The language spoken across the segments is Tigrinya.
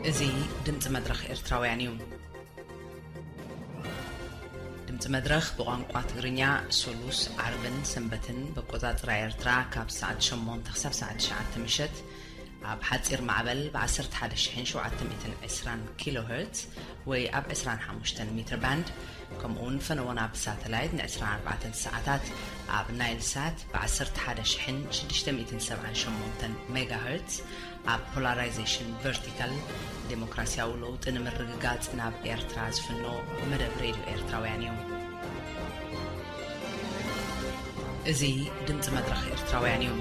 እዚ ድምፂ መድረኽ ኤርትራውያን እዩ። ድምፂ መድረኽ ብቋንቋ ትግርኛ ሶሉስ፣ ዓርብን ሰንበትን ብኣቆፃፅራ ኤርትራ ካብ ሰዓት ሸሞንተ ክሳብ ሰዓት ትሽዓተ ምሸት ኣብ ሓፂር ማዕበል ብ ዓሰርተ ሓደ ሺሕን ሸውዓተ ሚእትን ዕስራን ኪሎ ሄርትዝ ወይ ኣብ ዕስራን ሓሙሽተን ሜትር ባንድ፣ ከምኡ እውን ፈነወና ብሳተላይት ን ዕስራን ኣርባዕተን ሰዓታት ኣብ ናይል ሳት ብ ዓሰርተ ሓደ ሺሕን ሽዱሽተ ሚእትን ሰብዓን ሸሞንተን ሜጋ ሄርትዝ፣ ኣብ ፖላራይዜሽን ቨርቲካል ዴሞክራሲያዊ ለውጢ ንምርግጋጽ ናብ ኤርትራ ዝፍኖ መደብ ሬድዮ ኤርትራውያን እዩ። እዚ ድምፂ መድረኽ ኤርትራውያን እዩ።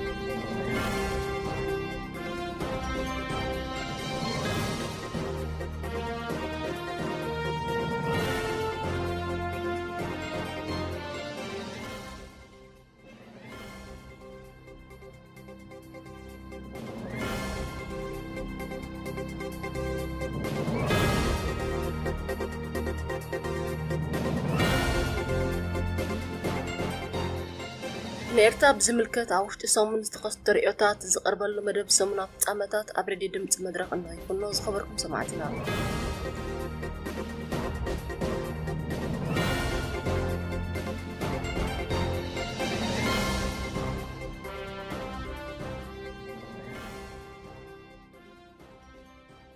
ንኤርትራ ብዝምልከት ኣብ ውሽጢ ሰሙን ዝተኸስተ ርእዮታት ዝቐርበሉ መደብ ሰሙናዊ ፍጻመታት ኣብ ሬድዮ ድምጺ መድረኽ እናይኩኖ ዝኸበርኩም ሰማዕትና።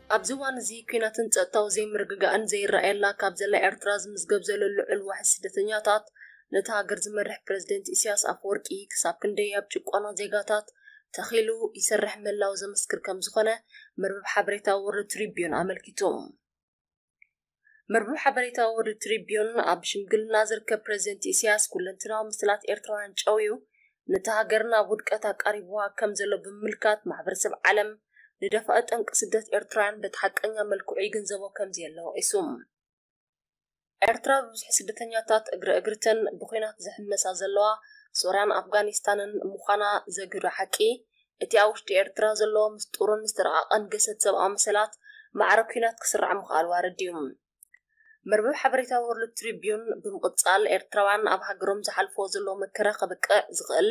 ኣብዚ እዋን እዚ ኲናትን ጸጥታዊ ዘይምርግጋእን ዘይረኣየላ ካብ ዘላ ኤርትራ ዝምዝገብ ዘሎ ልዑል ዋሕዚ ስደተኛታት፣ ነታ ሃገር ዝመርሕ ፕረዚደንት ኢሳያስ ኣፈወርቂ ክሳብ ክንደይ ኣብ ጭቆና ዜጋታት ተኺሉ ይሰርሕ ምህላዉ ዘመስክር ከም ዝኾነ መርበብ ሓበሬታ ወርልድ ትሪቢዩን ኣመልኪቱ። መርበብ ሓበሬታ ወርልድ ትሪቢዩን ኣብ ሽምግልና ዝርከብ ፕረዚደንት ኢሳያስ ኩለንትናዊ ምስላት ኤርትራውያን ጨውዩ ነታ ሃገር ናብ ውድቀት ኣቃሪብዋ ከም ዘሎ ብምምልካት ማሕበረሰብ ዓለም ንደፋኢ ጠንቂ ስደት ኤርትራውያን በቲ ሓቀኛ መልክዑ ይግንዘቦ ከም ዘየለ ወቒሱ። ኤርትራ ብብዝሒ ስደተኛታት እግረ እግርተን ብኲናት ዝሕመሳ ዘለዋ ሶርያን ኣፍጋኒስታንን ምዃና ዘግህዶ ሓቂ፣ እቲ ኣብ ውሽጢ ኤርትራ ዘሎ ምስጡርን ዝተረቓቐን ገሰት ሰብኣዊ መሰላት ማዕረ ኲናት ክስራዕ ምኽኣሉ ኣረዲኡ። መርበብ ሓበሬታ ወርልድ ትሪቢዩን ብምቕጻል፣ ኤርትራውያን ኣብ ሃገሮም ዝሓልፍዎ ዘለዉ መከራ ከብቅዕ ዝኽእል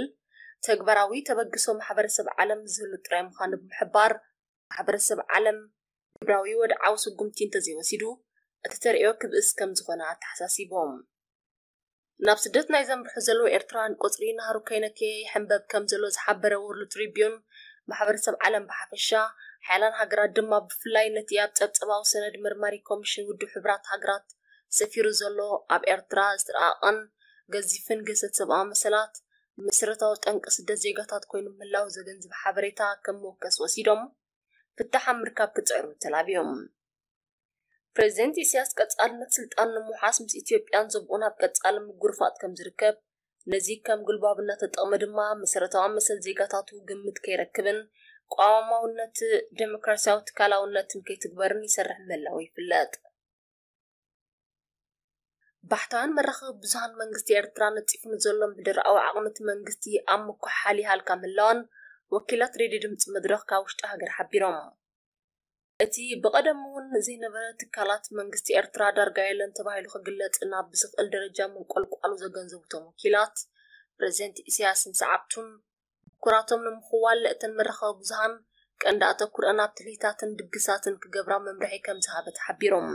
ተግባራዊ ተበግሶ ማሕበረሰብ ዓለም ዝህሉ ጥራይ ምዃኑ ብምሕባር፣ ማሕበረሰብ ዓለም ግብራዊ ወድዓዊ ስጉምቲ እንተዘይወሲዱ፣ እቲ ተርእዮ ክብእስ ከም ዝኾነ ኣተሓሳሲቦም። ናብ ስደት ናይ ዘምርሑ ዘለዉ ኤርትራውያን ቁጽሪ ናህሩ ከይነከየ ይሕንበብ ከም ዘሎ ዝሓበረ ወርልድ ትሪቢዩን፣ ማሕበረሰብ ዓለም ብሓፈሻ፣ ሓያላን ሃገራት ድማ ብፍላይ ነቲ ኣብ ጸብጸባዊ ሰነድ መርማሪ ኮሚሽን ውድብ ሕቡራት ሃገራት ሰፊሩ ዘሎ ኣብ ኤርትራ ዝተረቓቐን ገዚፍን ገሰት ሰብኣዊ መሰላት መሰረታዊ ጠንቂ ስደት ዜጋታት ኮይኑ ምህላው ዘገንዝብ ሓበሬታ ከም መወከሲ ወሲዶም፣ ፍታሕ ኣብ ምርካብ ክጽዕሩ ተላብዮም። ፕረዚደንት ኢሳያስ ቀጻልነት ስልጣን ንምውሓስ ምስ ኢትዮጵያን ዞባኡን ኣብ ቀጻሊ ምጉርፋጥ ከም ዝርከብ፣ ነዚ ከም ጉልባብ እናተጠቕመ ድማ መሰረታዊ መሰል ዜጋታቱ ግምት ከይረክብን ቅዋማውነት ዴሞክራሲያዊ ትካላውነትን ከይትግበርን ይሰርሕ ምህላዉ ይፍለጥ። ባሕታውያን መራኸቢ ብዙሃን መንግስቲ ኤርትራ ነጺፉ ንዘሎ ምሕደራዊ ዓቕሚ እቲ መንግስቲ ኣብ ምኩሕሓል ይሃልካ ምህላወን ወኪላት ሬድዮ ድምጺ መድረኽ ካብ ውሽጢ ሃገር ሓቢሮም። እቲ ብቐደሙ እውን ዘይነበረ ትካላት መንግስቲ ኤርትራ ዳርጋ የለን ተባሂሉ ክግለጽ ናብ ብዝኽእል ደረጃ ምንቆልቋሉ ዘገንዘቡ እቶም ወኪላት፣ ፕረዚደንት ኢሳያስን ሰዓብቱን ብኩራቶም ንምኽዋል እተን መራኸቢ ብዙሃን ቀንዲ ኣተኩረአን ኣብ ትልሂታትን ድግሳትን ክገብራ መምርሒ ከም ዝሃበ ተሓቢሮም።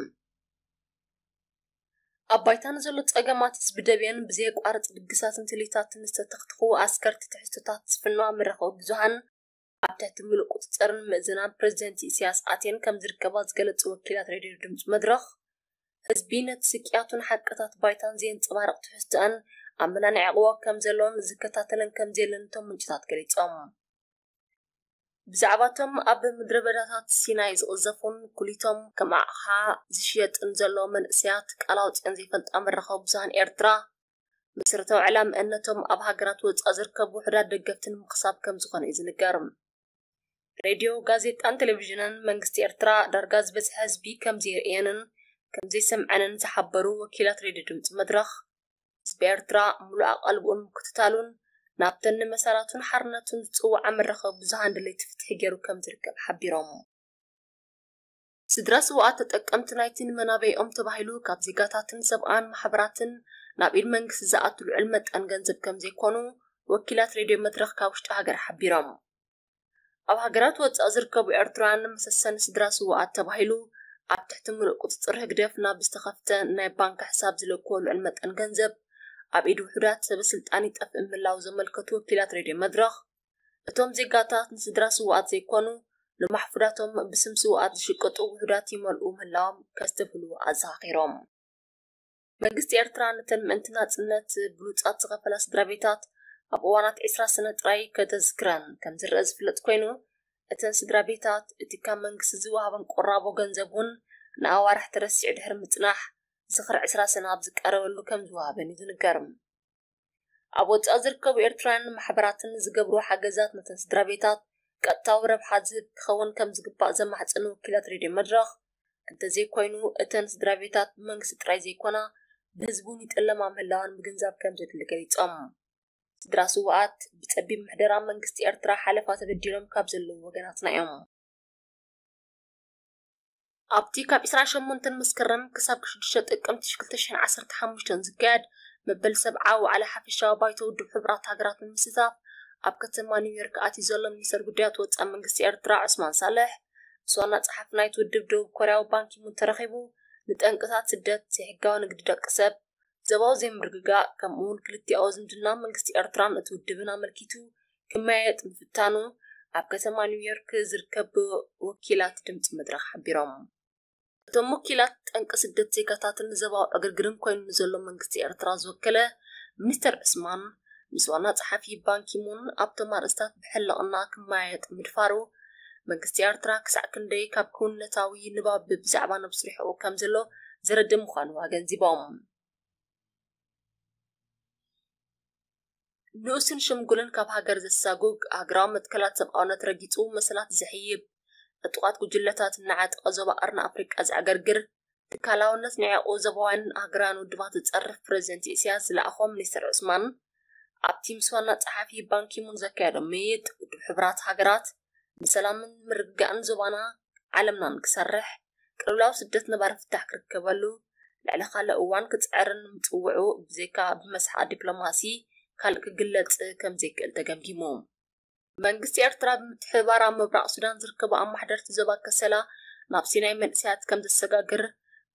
ኣብ ባይታ ንዘሎ ጸገማት ህዝቢ ደብየን ብዘየቋርጽ ድግሳትን ትልሂታትን ዝተተኽትኹ ኣስከርቲ ትሕዝቶታት ዝፍነዋ መራኸቢ ብዙሃን ኣብ ትሕቲ ምሉእ ቁጽጽርን ምእዘናን ፕረዚደንት ኢሳያስ ኣትየን ከም ዝርከባ ዝገለጹ ወኪላት ሬድዮ ድምጺ መድረኽ፣ ህዝቢ ነቲ ስቅያቱን ሓቅታት ባይታን ዘየንጸባርቕ ትሕዝቶኣን ኣብ መናንዒ ዕቕቦ ከም ዘሎን ዝከታተለን ከም ዘየለን እቶም ምንጭታት ገሊጾም። ብዛዕባቶም ኣብ ምድረ በዳታት ሲናይ ዝቕዘፉን ኩሊቶም ከም ኣቕሓ ዝሽየጥን ዘሎ መንእሰያት ቃል ኣውጺአን ዘይፈልጣ መራኸቢ ብዙሃን ኤርትራ፣ መሰረታዊ ዕላምአን ነቶም ኣብ ሃገራት ወጻኢ ዝርከቡ ውሑዳት ደገፍቲ ንምኽሳብ ከም ዝኾነ እዩ ዝንገር። ሬድዮ፣ ጋዜጣን ቴሌቪዥንን መንግስቲ ኤርትራ ዳርጋ ዝበዝሐ ህዝቢ ከም ዘየርእየንን ከም ዘይሰምዐንን ዝሓበሩ ወኪላት ሬድዮ ድምጺ መድረኽ፣ ህዝቢ ኤርትራ ምሉእ ኣቓልቦኡ ንምክትታሉን ናብተን ንመሰላቱን ሓርነቱን ዝጽውዓ መራኸቢ ብዙሃን ድሌቲ ፍትሒ ገይሩ ከም ዝርከብ ሓቢሮም። ስድራ ስውኣት ተጠቀምቲ ናይቲ ንመናበይኦም ተባሂሉ ካብ ዜጋታትን ሰብኣን ማሕበራትን ናብ ኢድ መንግስቲ ዝኣቱ ልዑል መጠን ገንዘብ ከም ዘይኮኑ ወኪላት ሬድዮ መድረኽ ካብ ውሽጢ ሃገር ሓቢሮም። ኣብ ሃገራት ወጻኢ ዝርከቡ ኤርትራውያን ንመሰሰኒ ስድራ ስውኣት ተባሂሉ ኣብ ትሕቲ ምሉእ ቁጽጽር ህግደፍ ናብ ዝተኸፍተ ናይ ባንክ ሕሳብ ዝለክዎ ልዑል መጠን ገንዘብ ኣብ ኢድ ውሑዳት ሰበ ስልጣን ይጠፍእ ምህላው ዘመልከቱ ወኪላት ሬድዮ መድረኽ፣ እቶም ዜጋታት ንስድራ ስውኣት ዘይኮኑ ንማሕፉዳቶም ብስም ስውኣት ዝሽቅጡ ውሑዳት ይመልኡ ምህላዎም ከስተብህሉ ኣዘኻኺሮም። መንግስቲ ኤርትራ ነተን ምእንቲ ናጽነት ብሉጻት ዝኸፈላ ስድራ ቤታት ኣብ እዋናት ዕስራ ሰነ ጥራይ ከተዝክረን ከም ዝረአ ዝፍለጥ ኮይኑ፣ እተን ስድራ ቤታት እቲ ካብ መንግስቲ ዝወሃበን ቁራቦ ገንዘብ እውን ንኣዋርሕ ተረሲዑ ድሕሪ ምጽናሕ ዝኽሪ ዕስራ ሰነ ኣብ ዝቀረበሉ ከም ዝወሃበን እዩ ዝንገር። ኣብ ወጻኢ ዝርከቡ ኤርትራውያን ማሕበራትን ዝገብሩ ሓገዛት ነተን ስድራ ቤታት ቀጥታዊ ረብሓ ዝህብ ክኸውን ከም ዝግባእ ዘማሕጸኑ ወኪላት ሬድዮ መድረኽ፣ እንተዘይኮይኑ እተን ስድራ ቤታት ብመንግስቲ ጥራይ ዘይኮና ብህዝቢ እውን ይጥለማ ምህላወን ምግንዛብ ከም ዘድሊ ገሊጾም። ስድራ ስውኣት ብጸቢብ ምሕደራ መንግስቲ ኤርትራ ሓለፋ ተበዲሎም ካብ ዘለዉ ወገናትና እዮም። ኣብቲ ካብ ዕስራን ሸሞንተን መስከረም ክሳብ ሽዱሽተ ጥቅምቲ ክልተ ሽሕን ዓሰርተ ሓሙሽተን ዝካየድ መበል ሰብዓ ዋዕላ ሓፈሻዊ ባይቶ ውድብ ሕቡራት ሃገራት ንምስታፍ ኣብ ከተማ ኒውዮርክ ኣትዩ ዘሎ ሚኒስተር ጉዳያት ወጻኢ መንግስቲ ኤርትራ ዑስማን ሳልሕ ምስ ዋና ጸሓፊ ናይቲ ውድብ ደቡብ ኮርያዊ ባንኪሙን ተረኺቡ ንጠንቅታት ስደት፣ ዘይሕጋዊ ንግዲ ደቂ ሰብ፣ ዞባዊ ዘይምርግጋእ ከምኡ እውን ክልቲኣዊ ዝምድና መንግስቲ ኤርትራን እቲ ውድብን ኣመልኪቱ ክመያየጥ ምፍታኑ ኣብ ከተማ ኒውዮርክ ዝርከብ ወኪላት ድምፂ መድረኽ ሓቢሮም። እቶም ወኪላት ጠንቂ ስደት ዜጋታትን ዞባዊ ዕግርግርን ኮይኑ ንዘሎ መንግስቲ ኤርትራ ዝወከለ ሚኒስተር ዑስማን ምስ ዋና ጸሓፊ ባንኪሙን ኣብቶም ኣርእስታት ብሕልቕና ክመያየጥ ምድፋሩ መንግስቲ ኤርትራ ክሳዕ ክንደይ ካብ ክውንነታዊ ንባብ ብዛዕባ ነብሱ ርሒቑ ከም ዘሎ ዘረድእ ምዃኑ ኣገንዚቦም። ንኡስን ሽምጉልን ካብ ሃገር ዘሳጉግ ሃገራዊ መትከላት ሰብኣውነት ረጊጹ መሰላት ዘሕይብ ዕጡቓት ጉጅለታት እናዓጠቐ ዞባ ቀርኒ ኣፍሪቃ ዘዕገርግር ትካላውነት ንዕቑ ዞባውያን ሃገራውያን ውድባት ዝጸርፍ ፕረዚደንት ኢሳያስ ዝለኣኾ ሚኒስተር ዑስማን ኣብቲ ምስ ዋና ጸሓፊ ባንኪሙን ዘካየዶ ምይይጥ ውድብ ሕቡራት ሃገራት ንሰላምን ምርግጋእን ዞባና ዓለምናን ክሰርሕ ቅልውላው ስደት ነባሪ ፍታሕ ክርከበሉ ልዕሊ ካልእ እዋን ክጽዕርን ምጽውዑ ብዘይካ ብመስሓ ዲፕሎማሲ ካልእ ክግለጽ ከም ዘይክእል ተገምጊሙ። መንግስቲ ኤርትራ ብምትሕብባር ኣብ ምብራቕ ሱዳን ዝርከቡ ኣማሕደርቲ ዞባ ከሰላ ናብ ሲናይ መንእሰያት ከም ዘሰጋግር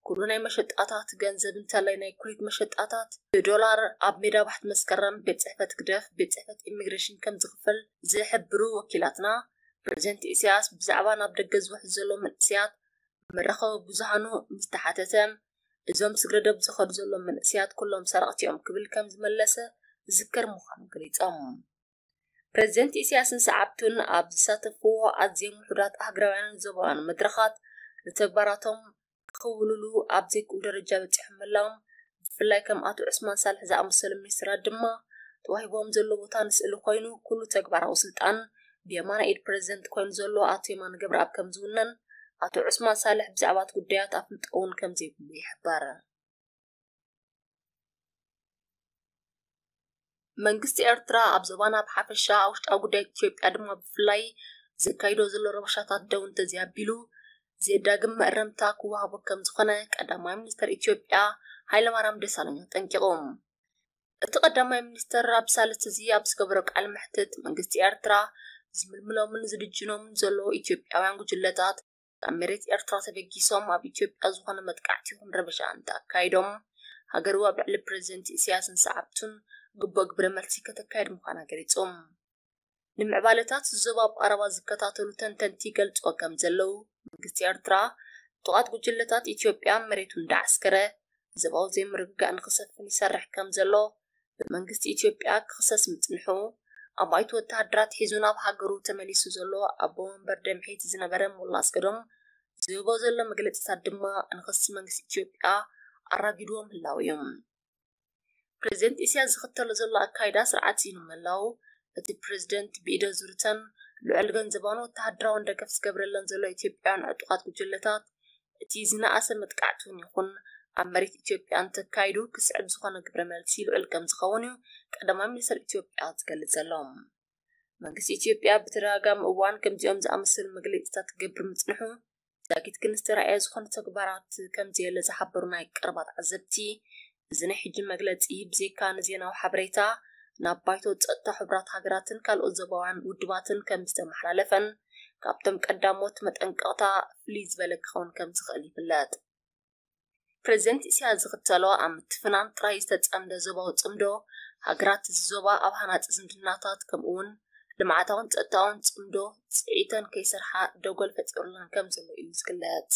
ኩሉ ናይ መሸጣታት ገንዘብ እንተላይ ናይ ኩሊት መሸጣታት ብዶላር ኣብ ሜዳ ባሕቲ መስከረም ቤት ጽሕፈት ግደፍ ቤት ጽሕፈት ኢሚግሬሽን ከም ዝኽፈል ዝሕብሩ ወኪላትና ፕረዚደንት ኢሳያስ ብዛዕባ ናብ ደገ ዝውሕዝ ዘሎ መንእሰያት መራኸቢ ብዙሃኑ ምስ ተሓተተ እዞም ስግረ ዶብ ዝኸዱ ዘሎ መንእሰያት ኩሎም ሰረቕቲ እዮም ክብል ከም ዝመለሰ ዝዝከር ምዃኑ ገሊጾም። ፕረዚደንት ኢሳያስን ሰዓብቱን ኣብ ዝሳተፍዎ ኣዝዮም ውሑዳት ኣህግራውያንን ዞባውያን መድረኻት ንተግባራቶም ክኽውልሉ ኣብ ዘይክእሉ ደረጃ በጺሖም ምህላዎም ብፍላይ ከም ኣቶ ዑስማን ሳልሕ ዝኣመሰሉ ሚኒስትራት ድማ ተዋሂቦም ዘሎ ቦታ ንስእሊ ኮይኑ ኩሉ ተግባራዊ ስልጣን ብየማናይ ኢድ ፕረዚደንት ኮይኑ ዘሎ ኣቶ የማነ ገብረኣብ ከም ዝውነን ኣቶ ዑስማን ሳልሕ ብዛዕባ እቲ ጉዳያት ኣፍልጦ እውን ከም ዘይብሉ ይሕበር። መንግስቲ ኤርትራ ኣብ ዞባና ብሓፈሻ ኣብ ውሽጣዊ ጉዳይ ኢትዮጵያ ድማ ብፍላይ ዘካይዶ ዘሎ ረበሻታት ደው እንተዘይኣቢሉ ዘየዳግም መእረምታ ክወሃቦ ከም ዝኾነ ቀዳማይ ሚኒስተር ኢትዮጵያ ሃይለማርያም ደሳለኝ ኣጠንቂቑ። እቲ ቀዳማይ ሚኒስተር ኣብ ሳልስቲ እዚ ኣብ ዝገበሮ ቃለ መሕትት መንግስቲ ኤርትራ ዝምልምሎምን ዝድጅኖምን ዘሎ ኢትዮጵያውያን ጉጅለታት ኣብ መሬት ኤርትራ ተበጊሶም ኣብ ኢትዮጵያ ዝኾነ መጥቃዕቲ ይኹን ረበሻ እንተኣካይዶም ሃገሩ ኣብ ልዕሊ ፕረዚደንት ኢሳያስን ሰዓብቱን ግቡእ ግብረ መልሲ ከተካይድ ምዃና ገሊጹ። ንምዕባለታት ዞባ ኣብ ቀረባ ዝከታተሉ ተንተንቲ ይገልጽዎ ከም ዘለዉ መንግስቲ ኤርትራ ጥቓት ጉጅለታት ኢትዮጵያ መሬቱ እንዳዓስከረ ዞባዊ ዘይምርግጋእ ንኽሰፍን ይሰርሕ ከም ዘሎ ብመንግስቲ ኢትዮጵያ ክኽሰስ ምጽንሑ ኣባይቲ ወተሃደራት ሒዙ ናብ ሃገሩ ተመሊሱ ዘሎ ኣቦ መንበር ደምሒት ዝነበረ ሞላ ኣስገዶም ዝህቦ ዘሎ መግለጺታት ድማ ንኽሲ መንግስቲ ኢትዮጵያ ኣራጊድዎ ምህላው እዩ። ፕረዚደንት ኢሳያስ ዝኽተሎ ዘሎ ኣካይዳ ስርዓት ስኢኑ ምህላው እቲ ፕረዚደንት ብኢደ ዙርተን ልዑል ገንዘባውን ወተሃደራውን ደገፍ ዝገብረለን ዘሎ ኢትዮጵያውያን ዕጡቓት ጉጅለታት እቲ ዝነኣሰ መጥቃዕቲ እውን ይኹን ኣብ መሬት ኢትዮጵያ እንተካይዱ ክስዕብ ዝኾነ ግብረ መልሲ ልዑል ከም ዝኸውን እዩ ቀዳማይ ሚኒስተር ኢትዮጵያ ዝገልጽ ዘሎ። መንግስቲ ኢትዮጵያ ብተደጋጋሚ እዋን ከምዚኦም ዝኣመሰሉ መግለጺታት ክገብር ምጽንሑ ዛጊት ግን ዝተራእየ ዝኾነ ተግባራት ከም ዘየለ ዝሓበሩ ናይ ቀረባ ተዓዘብቲ እዚ ናይ ሕጂ መግለጺ ብዘይካ ንዜናዊ ሓበሬታ ናብ ባይቶ ጸጥታ ሕቡራት ሃገራትን ካልኦት ዞባውያን ውድባትን ከም ዝተመሓላለፈን ካብቶም ቀዳሞት መጠንቀቕታ ፍልይ ዝበለ ክኸውን ከም ዝኽእል ይፍለጥ። ፕሬዚደንት ኢሳያስ ዝኽተሎ ኣብ ምትፍናን ጥራይ ዝተጸምደ ዞባዊ ጽምዶ፣ ሃገራት እዚ ዞባ ኣብ ሃናጺ ዝምድናታት ከምኡውን ልምዓታውን ጸጥታውን ጽምዶ ጽዒተን ከይሰርሓ ደጎል ፈጢሩለን ከም ዘሎ እዩ ዝግለጽ።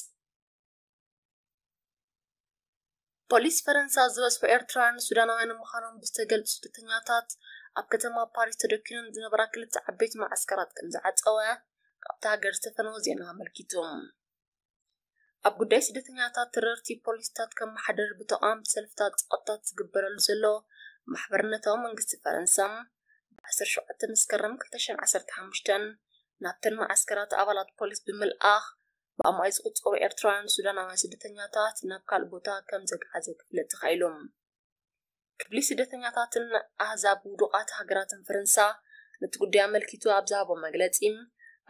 ፖሊስ ፈረንሳ ዝበዝሑ ኤርትራውያን ሱዳናውያን ምዃኖም ብዝተገልጹ ስደተኛታት ኣብ ከተማ ፓሪስ ተደኪኖም ዝነበራ ክልተ ዓበይቲ መዓስከራት ከም ዝዓጸወ ካብቲ ሃገር ዝተፈነወ ዜና ኣመልኪቱ። ኣብ ጉዳይ ስደተኛታት ተረርቲ ፖሊስታት ከመሓደር ብተቓወምቲ ሰልፍታት ጸቕጥታት ዝግበረሉ ዘሎ ማሕበርነታዊ መንግስቲ ፈረንሳ ብ ዓሰርተ ሸውዓተ መስከረም ክልተ ሽሕን ዓሰርተ ሓሙሽተን ናብተን መዓስከራት ኣባላት ፖሊስ ብምልኣኽ ብኣማይ ዝቑጸሩ ኤርትራውያን ሱዳናውያን ስደተኛታት ናብ ካልእ ቦታ ከም ዘግዓዘ ክፍለጥ ተኻኢሉ። ክፍሊ ስደተኛታትን ኣህዛብ ውዱቓት ሃገራትን ፈረንሳ ነቲ ጉዳይ ኣመልኪቱ ኣብ ዝሃቦ መግለጺ፣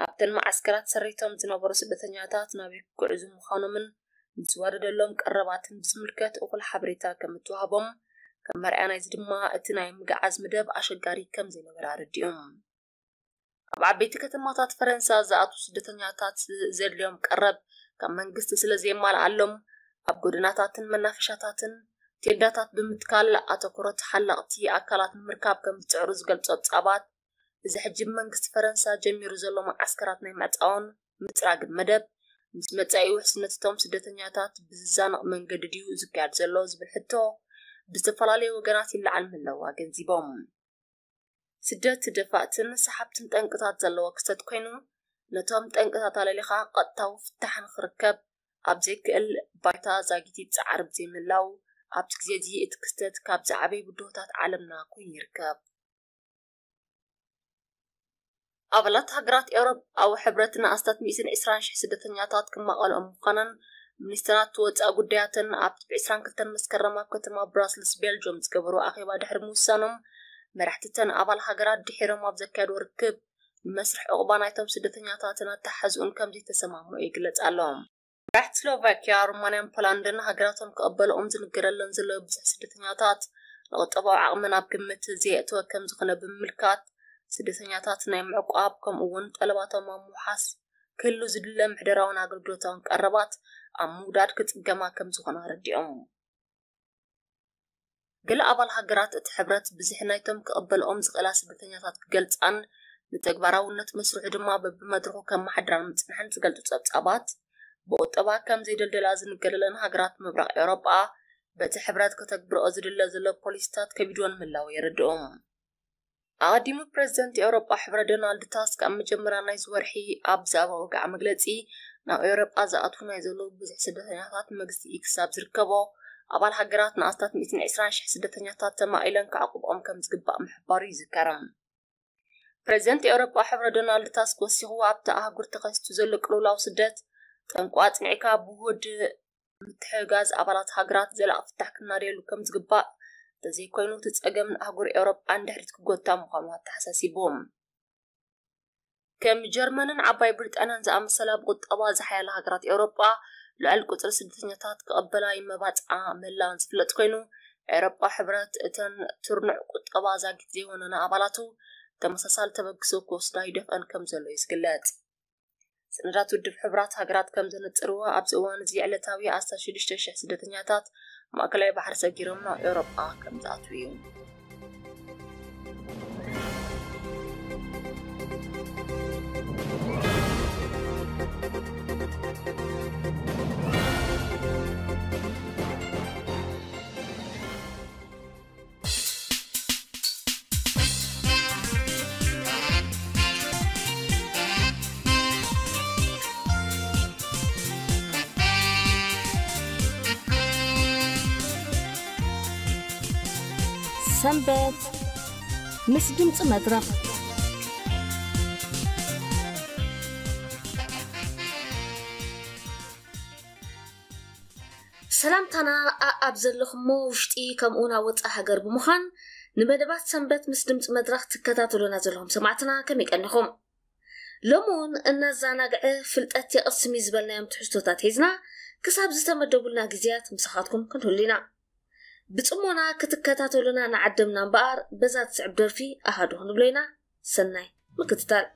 ኣብተን መዓስከራት ሰሪቶም ዝነበሩ ስደተኛታት ናበይ ክጉዕዙ ምዃኖምን ንዝወረደሎም ቀረባትን ብዝምልከት እኹል ሓበሬታ ከም እተዋህቦም፣ ከም መርኣያ ናይዚ ድማ እቲ ናይ ምግዓዝ መደብ ኣሸጋሪ ከም ዘይነበረ ኣረዲኦም። ኣብ ዓበይቲ ከተማታት ፈረንሳ ዝኣትዉ ስደተኛታት ዘድልዮም ቀረብ ካብ መንግስቲ ስለ ዘየማልኣሎም፣ ኣብ ጎደናታትን መናፈሻታትን ቴንዳታት ብምትካል ኣተኩሮት ሓለቕቲ ኣካላት ንምርካብ ከም ዝጽዕሩ ዝገልጹ ጸብጻባት፣ እዚ ሕጂ ብመንግስቲ ፈረንሳ ጀሚሩ ዘሎ መዓስከራት ናይ ምዕጻውን ምጽራግን መደብ፣ ምስ መጻኢ ውሕስነት እቶም ስደተኛታት ብዝዛነቕ መንገዲ ድዩ ዝካየድ ዘሎ ዝብል ሕቶ ብዝተፈላለዩ ወገናት ይለዓል ምህላዉ ኣገንዚቦም። ስደት ደፋእትን ሰሓብትን ጠንቅታት ዘለዎ ክስተት ኮይኑ፣ ነቶም ጠንቅታት ኣለሊኻ ቀጥታዊ ፍታሕ ንኽርከብ ኣብ ዘይክእል ባይታ ዛጊት ይጸዓር ብዘይምህላው፣ ኣብዚ ግዜ እዚ እቲ ክስተት ካብ ዝዓበዩ ብድሆታት ዓለምና ኮይኑ ይርከብ። ኣባላት ሃገራት ኤውሮጳዊ ሕብረት ንኣስታት ሚእትን ዕስራን ሽሕ ስደተኛታት ክማቐልኦም ምዃነን ሚኒስተራት ወጻኢ ጉዳያተን ኣብቲ ብ ዕስራን ክልተን መስከረም ኣብ ከተማ ብራስልስ ቤልጅየም ዝገበርዎ ኣኼባ ድሕሪ ምውሳኖም፣ መራሕቲ እተን ኣባል ሃገራት ድሒሮም ኣብ ዘካየድዎ ርክብ፣ ንመስርሕ ዑቕባ ናይቶም ስደተኛታትን ኣተሓሕዝኡን ከም ዘይተሰማምዑ ይግለጽ ኣሎ። መራሕቲ ስሎቫኪያ፣ ሩማንያን ፖላንድን ሃገራቶም ክቕበልኦም ዝንገረለን ዘለዉ ብዙሕ ስደተኛታት ንቁጠባዊ ዓቕመን ኣብ ግምት ዘየእተወ ከም ዝኾነ ብምምልካት፣ ስደተኛታት ናይ ምዕቋብ ከምኡ እውን ጠለባቶም ኣብ ምውሓስ ክህሉ ዝድለ ምሕደራውን ኣገልግሎታውን ቀረባት ኣብ ምውዳድ ክጽገማ ከም ዝኾነ ኣረዲኦም። ገለ ኣባል ሃገራት እቲ ሕብረት ብዝሒ ናይቶም ክቕበልኦም ዝኽእላ ስደተኛታት ክገልጻን ንተግባራውነት መስርሑ ድማ በብመድረኹ ከመሓድራን ምጽንሐን ዝገልጹ ጸብጻባት፣ ብቁጠባ ከም ዘይደልደላ ዝንገረለን ሃገራት ምብራቕ ኤውሮጳ በቲ ሕብረት ከተግብርኦ ዝድለ ዘሎ ፖሊሲታት ከቢድወን ምህላው የረድኡ። ኣቐዲሙ ፕረዚደንት ኤውሮጳ ሕብረት ዶናልድ ታስክ ኣብ መጀመርያ ናይዚ ወርሒ ኣብ ዝሃቦ ወግዓዊ መግለጺ፣ ናብ ኤውሮጳ ዝኣትዉ ናይ ዘለዉ ብዙሕ ስደተኛታት መንግስቲ ኢክስ ኣብ ዝርከቦ ኣባል ሃገራት ንኣስታት ሚእትን ዕስራን ሽሕ ስደተኛታት ተማቒለን ከዕቁብኦም ከም ዝግባእ ምሕባሩ ይዝከር። ፕረዚደንት ኤውሮጳ ሕብረት ዶናልድ ታስክ ወሲኹ፣ ኣብታ ኣህጉር ተኸሲቱ ዘሎ ቅልውላው ስደት ጠንቁ ኣጽኒዕካ ብውሁድ ምትሕግጋዝ ኣባላት ሃገራት ዘላቒ ፍታሕ ክናደየሉ ከም ዝግባእ፣ እንተዘይኮይኑ እቲ ጸገም ንኣህጉር ኤውሮጳ ንድሕሪት ክጎታ ምዃኑ ኣተሓሳሲቡ። ከም ጀርመንን ዓባይ ብሪጣንያን ዝኣመሰላ ብቁጠባ ዝሓያላ ሃገራት ኤውሮጳ፣ ልዑል ቁጽሪ ስደተኛታት ክቕበላ ይመባጽዓ ምህላወን ዝፍለጥ ኮይኑ፣ ኤውሮጳ ሕብረት እተን ትርኑዕ ቁጠባ ዛጊት ዘይወነና ኣባላቱ ተመሳሳሊ ተበግሶ ክወስዳ ይደፍአን ከም ዘሎ እዩ ዝግለጽ። ሰነዳት ውድብ ሕቡራት ሃገራት ከም ዘነጽርዎ፣ ኣብዚ እዋን እዚ ዕለታዊ ኣስታት ሽዱሽተ ሽሕ ስደተኛታት ማእከላይ ባሕሪ ሰጊሮም ናብ ኤውሮጳ ከም ዝኣትዉ እዩ። ሰንበት ምስ ድምፂ መድረኽ። ሰላምታና ኣኣብ ዘለኹሞ ውሽጢ ከምኡ ናብ ወፃኢ ሃገር ብምዃን ንመደባት ሰንበት ምስ ድምፂ መድረኽ ትከታተሉና ዘለኹም ሰማዕትና ከመይ ቀኒኹም? ሎሚ እውን እናዘናግዐ ፍልጠት የቕስም እዩ ዝበልናዮም ትሕዝቶታት ሒዝና ክሳብ ዝተመደቡልና ግዜያት ምሳኻትኩም ክንህሉ ኢና። ብጽሞና ክትከታተሉና ንዓድምና እምበኣር፣ በዛ ትስዕብ ደርፊ ኣሃዱ ክንብሎ ኢና። ሰናይ ምክትታል።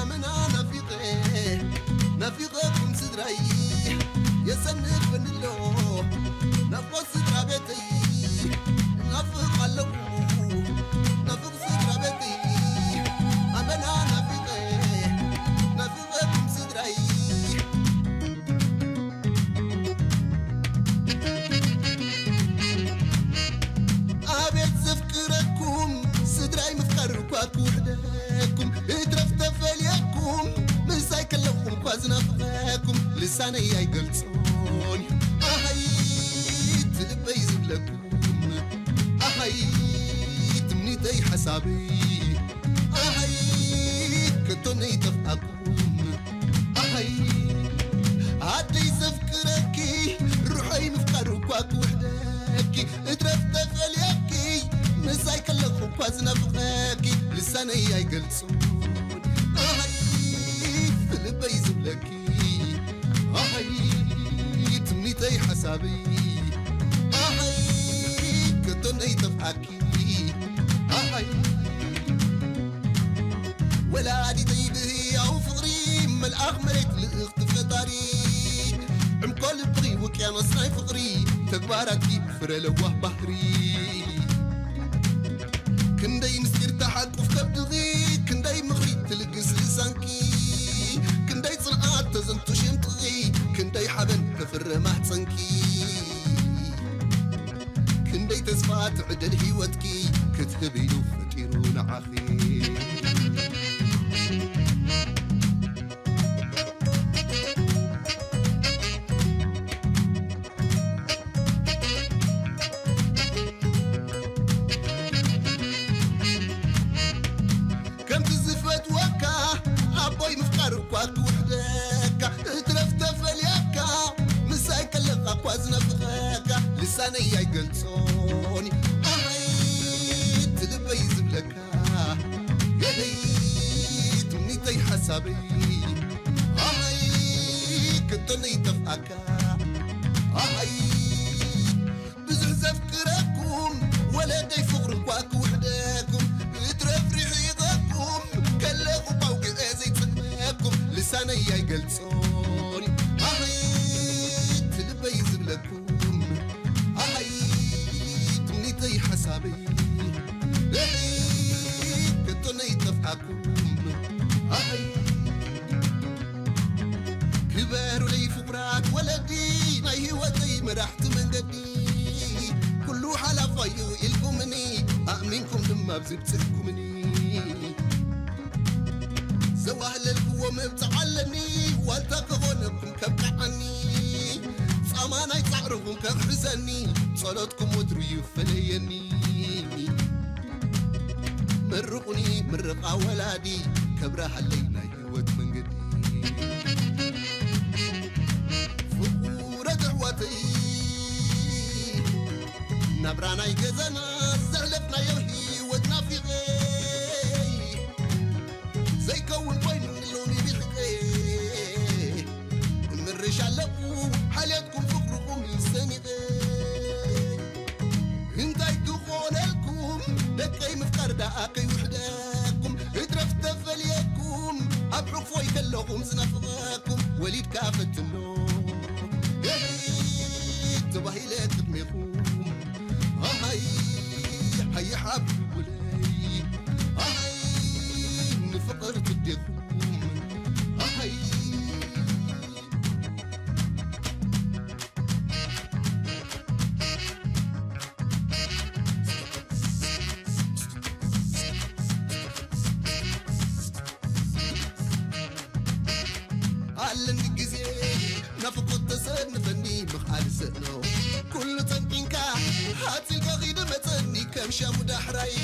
ኣመና ናፊቐ፣ ናፊቐኩም ስድራይ፣ የሰንፈኒ ኣሎ ናፍቆት ስድራ ቤተይ። ናፍቕ ኣለኹ፣ ናፍቕ ስድራ ቤተይ። ኣመና ናፊቐ፣ ናፊቐኩም ስድራይ። ኣቤት ዘፍቅረኩም ስድራይ፣ ምፍቃር እኳ ክውሕደኩም፣ እትረፍ ተፈልየኩም፣ ምሳይ ከለኹም እኳ ዝናፍቐኩም፣ ልሳነይ ኣይገልጾን እዩ። ኣሃይ እቲ ልበይ ዝብለኩም፣ ኣሃይ ትምኒተይ ሓሳበይ፣ ኣሃይ ከቶ ነይጠፍኣኩም። ኣሃይ ኣደይ ዘፍቅረኪ፣ ርሖይ ምፍቃር እኳ ክውሕደኪ፣ እትረፍ ተፈልየኪ፣ ምሳይ ከለኹ እኳ ዝናፍቐኪ፣ ልሳነይ ኣይገልጾን። ኣሃይ ልበይ ዝብለኪ፣ ኣሃይ ትምኒተይ ሓሳበይ፣ ኣሃይ ከቶ ነይጠፍኣኪ። ኣሃይ ወላዲተይ ብህያው ፍቕሪ፣ መልኣኽ መሬት ልእኽቲ ፈጣሪ፣ ዕምቆ ልብኺ ውቅያኖስ ናይ ፍቕሪ፣ ተግባራትኪ ፍረ ለዋህ ባህሪ። ክንደይ ምስጢር ተሓቁፍ ከብድኺ፣ ክንደይ ምኽሪ ትልግስ ልሳንኪ፣ ክንደይ ጽንዓት ተዘንቱ ሽምጥኺ፣ ክንደይ ሓበን ተፍረ ማህጸንኪ። ክንደይ ተስፋ ትዕደል ህይወትኪ ክትህብ ኢሉ ፈጢሩ ንዓኺ። ከምቲ ዝፈትወካ ኣቦይ ምፍቃር እኳ ክውሕደካ፣ እትረፍ ተፈልየካ ምሳይ ከለኻ እኳ ዝናፍቐካ፣ ልሳነይ ኣይገልጾን ኣሃይ እቲ ልበይ ዝብለካ፣ የለይ ትምኒተይ ሓሳበይ ኣሃይ ከቶ ነይጠፍኣካ ኣሃይ ብዙሕ ዘፍቅረኩም ወለደይ ፍቕሪ እኳ ክውሕደኩም፣ እትረፍ ርሒቐኩም ከለኹ ቋውግዐ ዘይጸግበኩም፣ ልሳነይ ኣይገልጾን ኣሃይ እቲ ልበይ ዝብለኩም፣ ኣሃይ ትምኒተይ ሓሳበይ፣ ኣሃይ ከቶ ነይጠፍኣኩም ኣሃይ። ክበሩለይ ፍቑራት ወለዲ፣ ናይ ህይወተይ መራሕቲ መንገዲ፣ ኩሉ ሓላፋዩ ኢልኩምኒ፣ ኣእሚንኩም ድማ ኣብዚ ብጽሕኩምኒ። ዘዋህለልክዎ መብጽዓ ኣለኒ፣ ዋልታ ክኾነኩም ከብቅዓኒ፣ ጻማ ናይ ጻዕርኹም ከኽሕሰኒ፣ ጸሎትኩም ወትሩ ይፈለየኒ። መርቑኒ ምርቓ ወላዲ፣ ከብርሃለይ ናይ ህይወት መንገዲ። ፍቑረት ኣሕዋተይ፣ ናብራ ናይ ገዛና ዘሕለፍናዮ ህይወት ናፊቐይ፣ ዘይከውን ኮይኑ ሎሚ ርሒቐይ። እምርሽ ኣለኹ ሓልዮትኩም ፍቕርኹም ሰኒቐይ። እንታይ ክኾነልኩም ደቀይ ምፍቃር ደኣ ከይውሕደኩም፣ እትረፍ ተፈልየኩም ኣብ ሕቕፎይ ከለኹም ዝናፍቐኩም፣ ወሊድካ ፈትኖ ተባሂለ ቅድሜኹም። ኣሃይ ሃየ ሓብቲ ውለይ፣ ኣሃይ ንፍቕር ትዴኹም፣ ኣሃይ ኣለኒ ግዜ ናፍቆት ተሰንፈኒ ምኽኣል ሰእኖ፣ ኩሉ ጠንቂንካ ሃፂልካ ኺደ መፀኒ ከም ሻሙ ዳሕራይ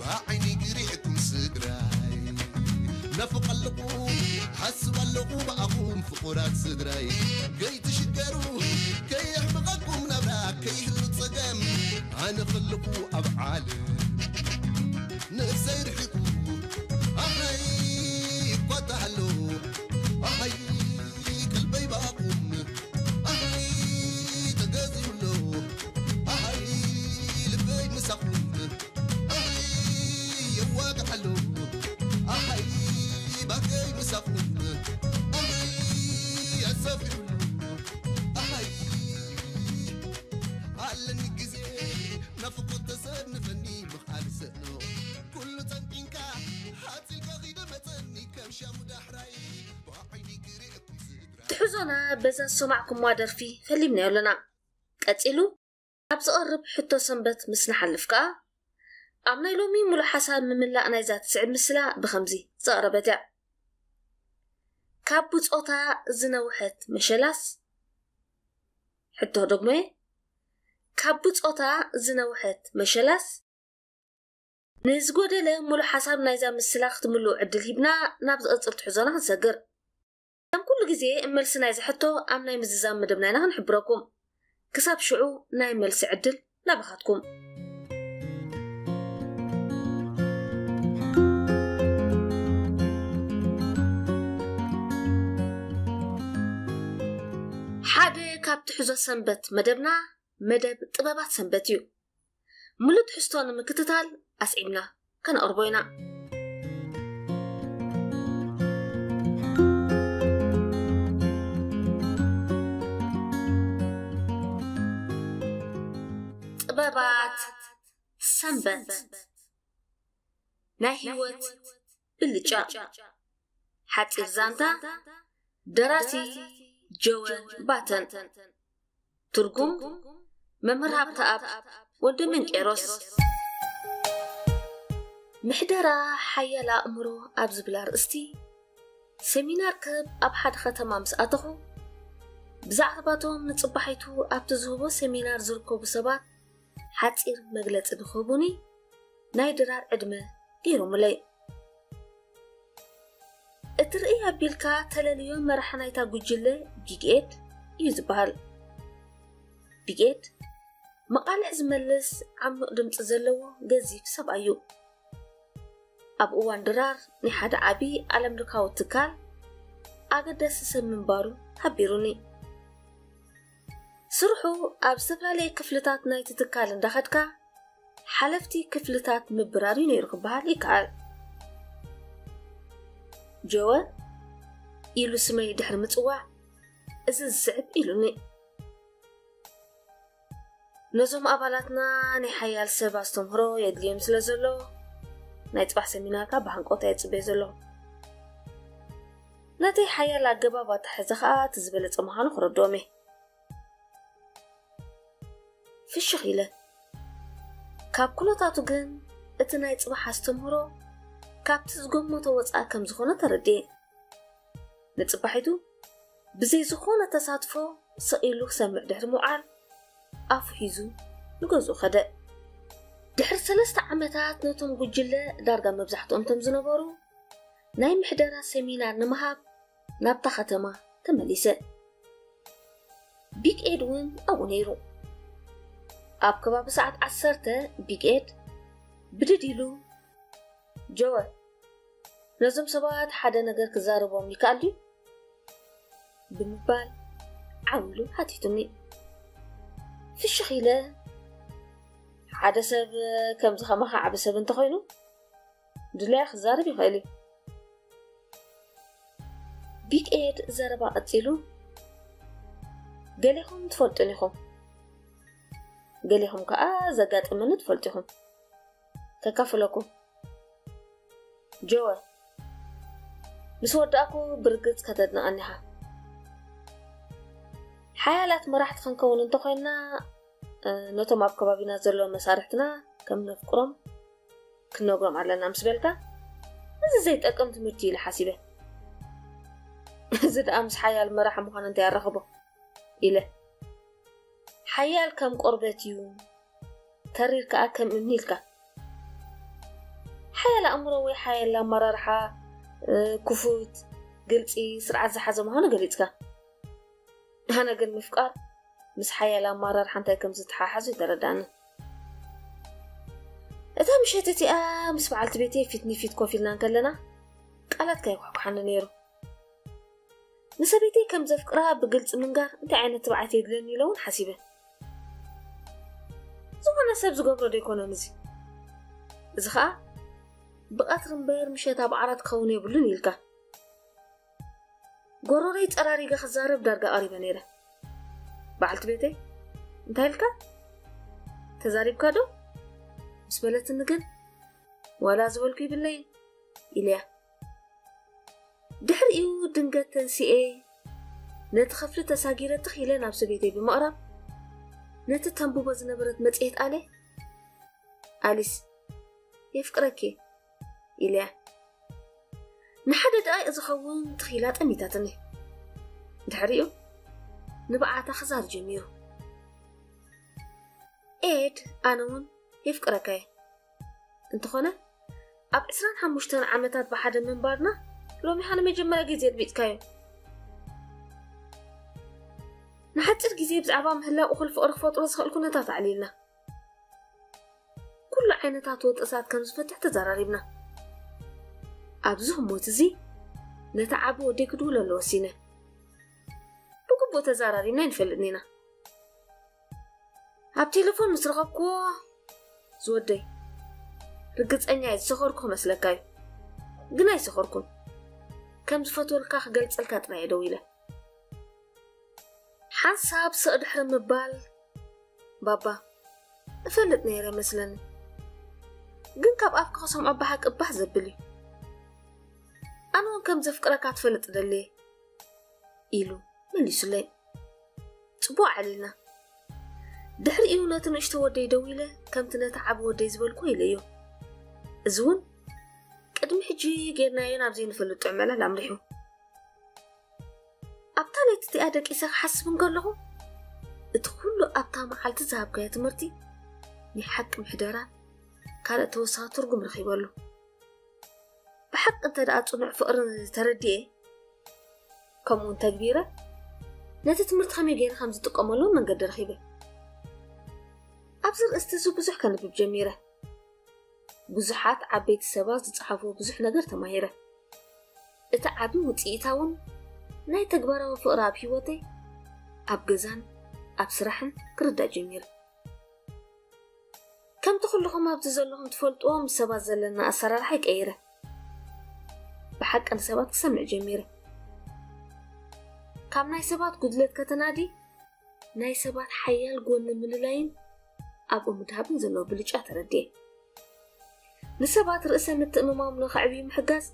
ብዓይኒ ግሪዕኩም ስድራይ። ናፍቕ ኣለኹ ሓስብ ኣለኹ ብኣኹም ፍቑራት ስድራይ፣ ከይትሽገሩ ከየሕምቐኩም ናብራ ከይህሉ ፀገም፣ ኣነ ከለኹ ኣብ ዓለም ነብሰይ ርሒቑ ኣኸይ እኳ ተሃለ ጠፊኡሉ። ኣሃይ፣ ኣለኒ ግዜ ናፍቆት ተሰንፈኒ ምኽኣል ሰእኖ። ኩሉ ጸንቂንካ ሓጺልካ ኺደ መጸኒ ከም ሻሙ ዳሕራይ ብዓይኒ ክርእየኩም ስድራ። ትሕዞና በዛ ዝሰማዕኩምዋ ደርፊ ፈሊምናዮ ኣለና። ቀጺሉ ኣብ ዝቐርብ ሕቶ ሰንበት ምስ ንሓልፍ ከኣ፣ ኣብ ናይ ሎሚ ምሉእ ሓሳብ ምምላእ ናይዛ ትስዕብ ምስላ ብኸምዚ ዝቐረበት እያ። ካብ ብጾታ ዝነውሐት መሸላስ? ሕቶ ደግሞ'የ። ካብ ብጾታ ዝነውሐት መሸላስ? ንዝጎደለ ምሉእ ሓሳብ ናይዛ ምስላ ክትምልኡ ዕድል ሂብና ናብ ዝቕጽል ትሕዞና ክንሰግር። ከም ኩሉ ግዜ መልሲ ናይዚ ሕቶ ኣብ ናይ ምዝዛም መደብና ኢና ክንሕብረኩም። ክሳብ ሽዑ ናይ መልሲ ዕድል ናባኻትኩም። ሓደ ካብ ትሕዞ ሰንበት መደብና መደብ ጥበባት ሰንበት እዩ። ምሉእ ትሕዝቶ ንምክትታል ኣስዒብና ከነቕርቦ ኢና። ጥበባት ሰንበት፣ ናይ ህይወት ብልጫ። ሓጺር ዛንታ። ደራሲ ጆወ ባተን። ትርጉም መምህር ሃብተኣብ ወልደ መንቄሮስ። ምሕደራ ሓያል ኣእምሮ ኣብ ዝብል ኣርእስቲ ሰሚናር ክህብ ኣብ ሓደ ከተማ ምስ ኣተኹ፣ ብዛዕባቶም ንጽባሒቱ ኣብቲ ዝህቦ ሰሚናር ዝርከቡ ሰባት ሓጺር መግለጺ ንክህቡኒ ናይ ድራር ዕድመ ገይሮምለይ። እቲ ርእይ ኣቢልካ ተለልዮ መራሒ ናይታ ጉጅለ ቢግ ኤድ እዩ ዝበሃል። ቢግ ኤድ መቓልሕ ዝመልስ ዓሚቕ ድምጺ ዘለዎ ገዚፍ ሰብኣይ እዩ። ኣብ እዋን ድራር ናይ ሓደ ዓቢ ዓለምለኻዊ ትካል ኣገዳሲ ሰብ ምንባሩ ሓቢሩኒ። ስርሑ ኣብ ዝተፈላለየ ክፍልታት ናይቲ ትካል እንዳኸድካ ሓለፍቲ ክፍልታት ምብራር እዩ ነይሩ ክበሃል ይከኣል። ጆወ ኢሉ ስመይ ድሕሪ ምጽዋዕ እዚ ዝስዕብ ኢሉኒ። ነዞም ኣባላትና ናይ ሓያል ሰብ ኣስተምህሮ የድልዮም ስለ ዘሎ ናይ ጽባሕ ሰሚናርካ ብሃንቆት እየ ዝጽበዮ ዘለኹ። ነቲ ሓያል ኣገባብ ኣተሓሕዛ ኸኣ እቲ ዝበለጸ ምዃኑ ክረድኦም እየ። ፍሽኽ ኢለ። ካብ ኩነታቱ ግን እቲ ናይ ጽባሕ ኣስተምህሮ ካብቲ ዝገመቶ ወጻኢ ከም ዝኾነ ተረድኤ። ንጽባሒቱ ብዘይ ዝኾነ ተሳትፎ ስቕ ኢሉ ክሰምዕ ድሕሪ ምውዓል ኣፉ ሒዙ ንገዝኡ ከደ። ድሕሪ ሰለስተ ዓመታት ነቶም ጉጅለ ዳርጋ መብዛሕትኦም እቶም ዝነበሩ ናይ ምሕደራ ሰሚናር ንምሃብ ናብታ ከተማ ተመሊሰ። ቢግ ኤድ እውን ኣብኡ ነይሩ። ኣብ ከባቢ ሰዓት ዓሰርተ ቢግ ኤድ ብድድ ኢሉ፣ ጆወ፣ ነዞም ሰባት ሓደ ነገር ክዛረቦም ይከኣል ድዩ? ብምባል ዓው ኢሉ ሓቲቱኒ። ፍሽኽ ኢለ፣ ሓደ ሰብ ከምዚ ከማኻ ዓቢ ሰብ እንተኾይኑ ድላዩ ክዛረብ ይኽእል እዩ። ቢግ ኤድ ዘረባ ቀጺሉ፣ ገሌኹም ትፈልጡን ኢኹም፣ ገሌኹም ከኣ ዘጋጠመኒ ትፈልጡ ኢኹም። ከካፍለኩም። ጆወ፣ ምስ ወዳእኩ ብርግጽ ከተድንቐኒ ኢኻ። ሓያላት መራሕቲ ክንከውን እንተኾይንና፣ እ፣ ነቶም ኣብ ከባቢና ዘለዉ መሳርሕትና ከም ነፍቅሮም ክንነግሮም ኣለና ምስ በልካ፣ እዚ ዘይጠቅም ትምህርቲ ኢለ ሓሲበ። እዚ ደኣ ምስ ሓያል መራሒ ምዃን እንታይ ኣራኽቦ? ኢለ። ሓያል ከም ቆርበት እዩ፣ ተሪር ከኣ ከም እምኒ ኢልካ። ሓያል ኣእምሮ ወይ ሓያል ኣመራርሓ፣ እ፣ ክፉት፣ ግልጺ፣ ስርዓት ዝሓዘ ምዃኑ ገሊጽካ። ኣነ ግን ምፍቃር ምስ ሓያል ኣመራርሓ እንታይ ከም ዝተሓሓዙ ኣይተረድኣንን። እታ ምሸት እቲኣ ምስ በዓልቲ ቤተይ ፊት ንፊት ኮፍ ኢልና እንከለና ቃላት ከይኳሕኳሓኒ ነይሩ። ንሰበይተይ ከም ዘፍቅራ ብግልጺ ምንጋር እንታይ ዓይነት ትብዓት የድልየኒ ኢለ እውን ሓሲበ። ዝኾነ ሰብ ዝገብሮ ዶ ኣይኮነን እዚ? እዚ ኸኣ ብቐትሪ እምበር ምሸት ኣብ ዓራት ክኸውን የብሉን ኢልካ። ጎሮረይ ጸራሪገ ክዛረብ ዳርጋ ቀሪበ ነይረ። በዓልቲ ቤተይ እንታይ ኢልካ? ተዛሪብካ ዶ? ምስ በለትኒ ግን፣ ዋላ ዝበልኩ ይብለይን ኢለያ። ድሕሪኡ ድንገት ተንሲኤ ነቲ ክፍሊ ተሳጊረ ትኽ ኢለ ናብ ሰበይተይ ብምቕራብ፣ ነቲ ተንብቦ ዝነበረት መጽሔት ኣለ። ኣሊስ፣ የፍቅረኪ ኢለያ። ንሓደ ደቂቕ ዝኸውን ትኽ ኢላ ጠሚታትኒ። ድሕሪኡ ንብዓታ ክዛር ጀሚሩ። ኤድ፣ ኣነ እውን የፍቅረካ እየ። እንተኾነ ኣብ ዕስራን ሓሙሽተን ዓመታት ብሓደ ምንባርና ሎሚ ኸኣ ንመጀመርያ ግዜ ኣድሚጽካዮ። ንሓጺር ግዜ ብዛዕባ ምህላው እኹል ፍቕሪ ክፈጥሮ ዝኽእል ኩነታት ኣዕሊልና። ኩሉ ዓይነታት ወጥሳት ከም ዝፈትሕ ተዘራሪብና። ኣብዚ ህሞት እዚ ነቲ ዓቢ ወደይ ክድውለሉ ወሲነ። ብግቡእ ተዘራሪብና ኣይንፈልጥን ኢና። ኣብ ቴሌፎን ምስ ረኸብክዎ፣ ዝወደይ፣ ርግጸኛ እየ ዝሰኸርኩ ክመስለካ እዩ። ግን ኣይሰኸርኩን። ከም ዝፈትወልካ ክገልጸልካ ጥራይ እየ ደዊለ። ሓንሳብ ስቕ ድሕሪ ምባል፣ ባባ፣ እፈልጥ ነይረ መስለኒ። ግን ካብ ኣፍካ ክሰምዖ ብሓቂ ባህ ዘብል እዩ። ኣነ እውን ከም ዘፍቅረካ ትፈልጥ ደልየ ኢሉ መሊሱለይ። ጽቡቕ ዓሊልና። ድሕሪኡ ነቲ ንእሽቶ ወደይ ደዊለ ከምቲ ነቲ ዓቢ ወደይ ዝበልኩ ኢለዮ። እዚ እውን ቅድሚ ሕጂ ጌርናዮ ናብ ዘይንፈልጥ ጥዑም ዕላል ኣምሪሑ። ኣብታ ለይቲ እቲኣ ደቂሰ ክሓስብ እንከለኹ፣ እቲ ኩሉ ኣብታ መዓልቲ ዝሃብካዮ ትምህርቲ ናይ ሓቂ ምሕደራን ካልእ ተወሳኺ ትርጉም ረኺበሉ። ብሓቂ እንተ ደኣ ጽኑዕ ፍቕሪ ተረዲኤ፣ ከምኡ እውን ተግቢረ፣ ነቲ ትምህርቲ ከመይ ገይረ ከም ዝጥቀመሉ እውን መንገዲ ረኺበ። ኣብዚ ርእስቲ እዚ ብዙሕ ከንብብ ጀሚረ። ብዙሓት ዓበይቲ ሰባት ዝጸሓፍዎ ብዙሕ ነገር ተማሂረ። እቲ ዓቢ ውጽኢታ እውን ናይ ተግባራዊ ፍቕሪ ኣብ ህይወተይ፣ ኣብ ገዛን ኣብ ስራሕን ክርዳእ ጀሚረ። ከምቲ ኩልኹም ኣብዚ ዘለኹም ትፈልጥዎ፣ ምስ ሰባት ዘለና ኣሰራርሓ ይቀይረ። ብሓቂ ንሰባት ክሰምዕ ጀሚረ። ካብ ናይ ሰባት ጉድለት ከተናዲ፣ ናይ ሰባት ሓያል ጎኒ ምልላይን ኣብኡ ምድሃብን ዘለዎ ብልጫ ተረድኤ። ንሰባት ርእሰ ምትእምማኖም ንኸዕብዩ ምሕጋዝ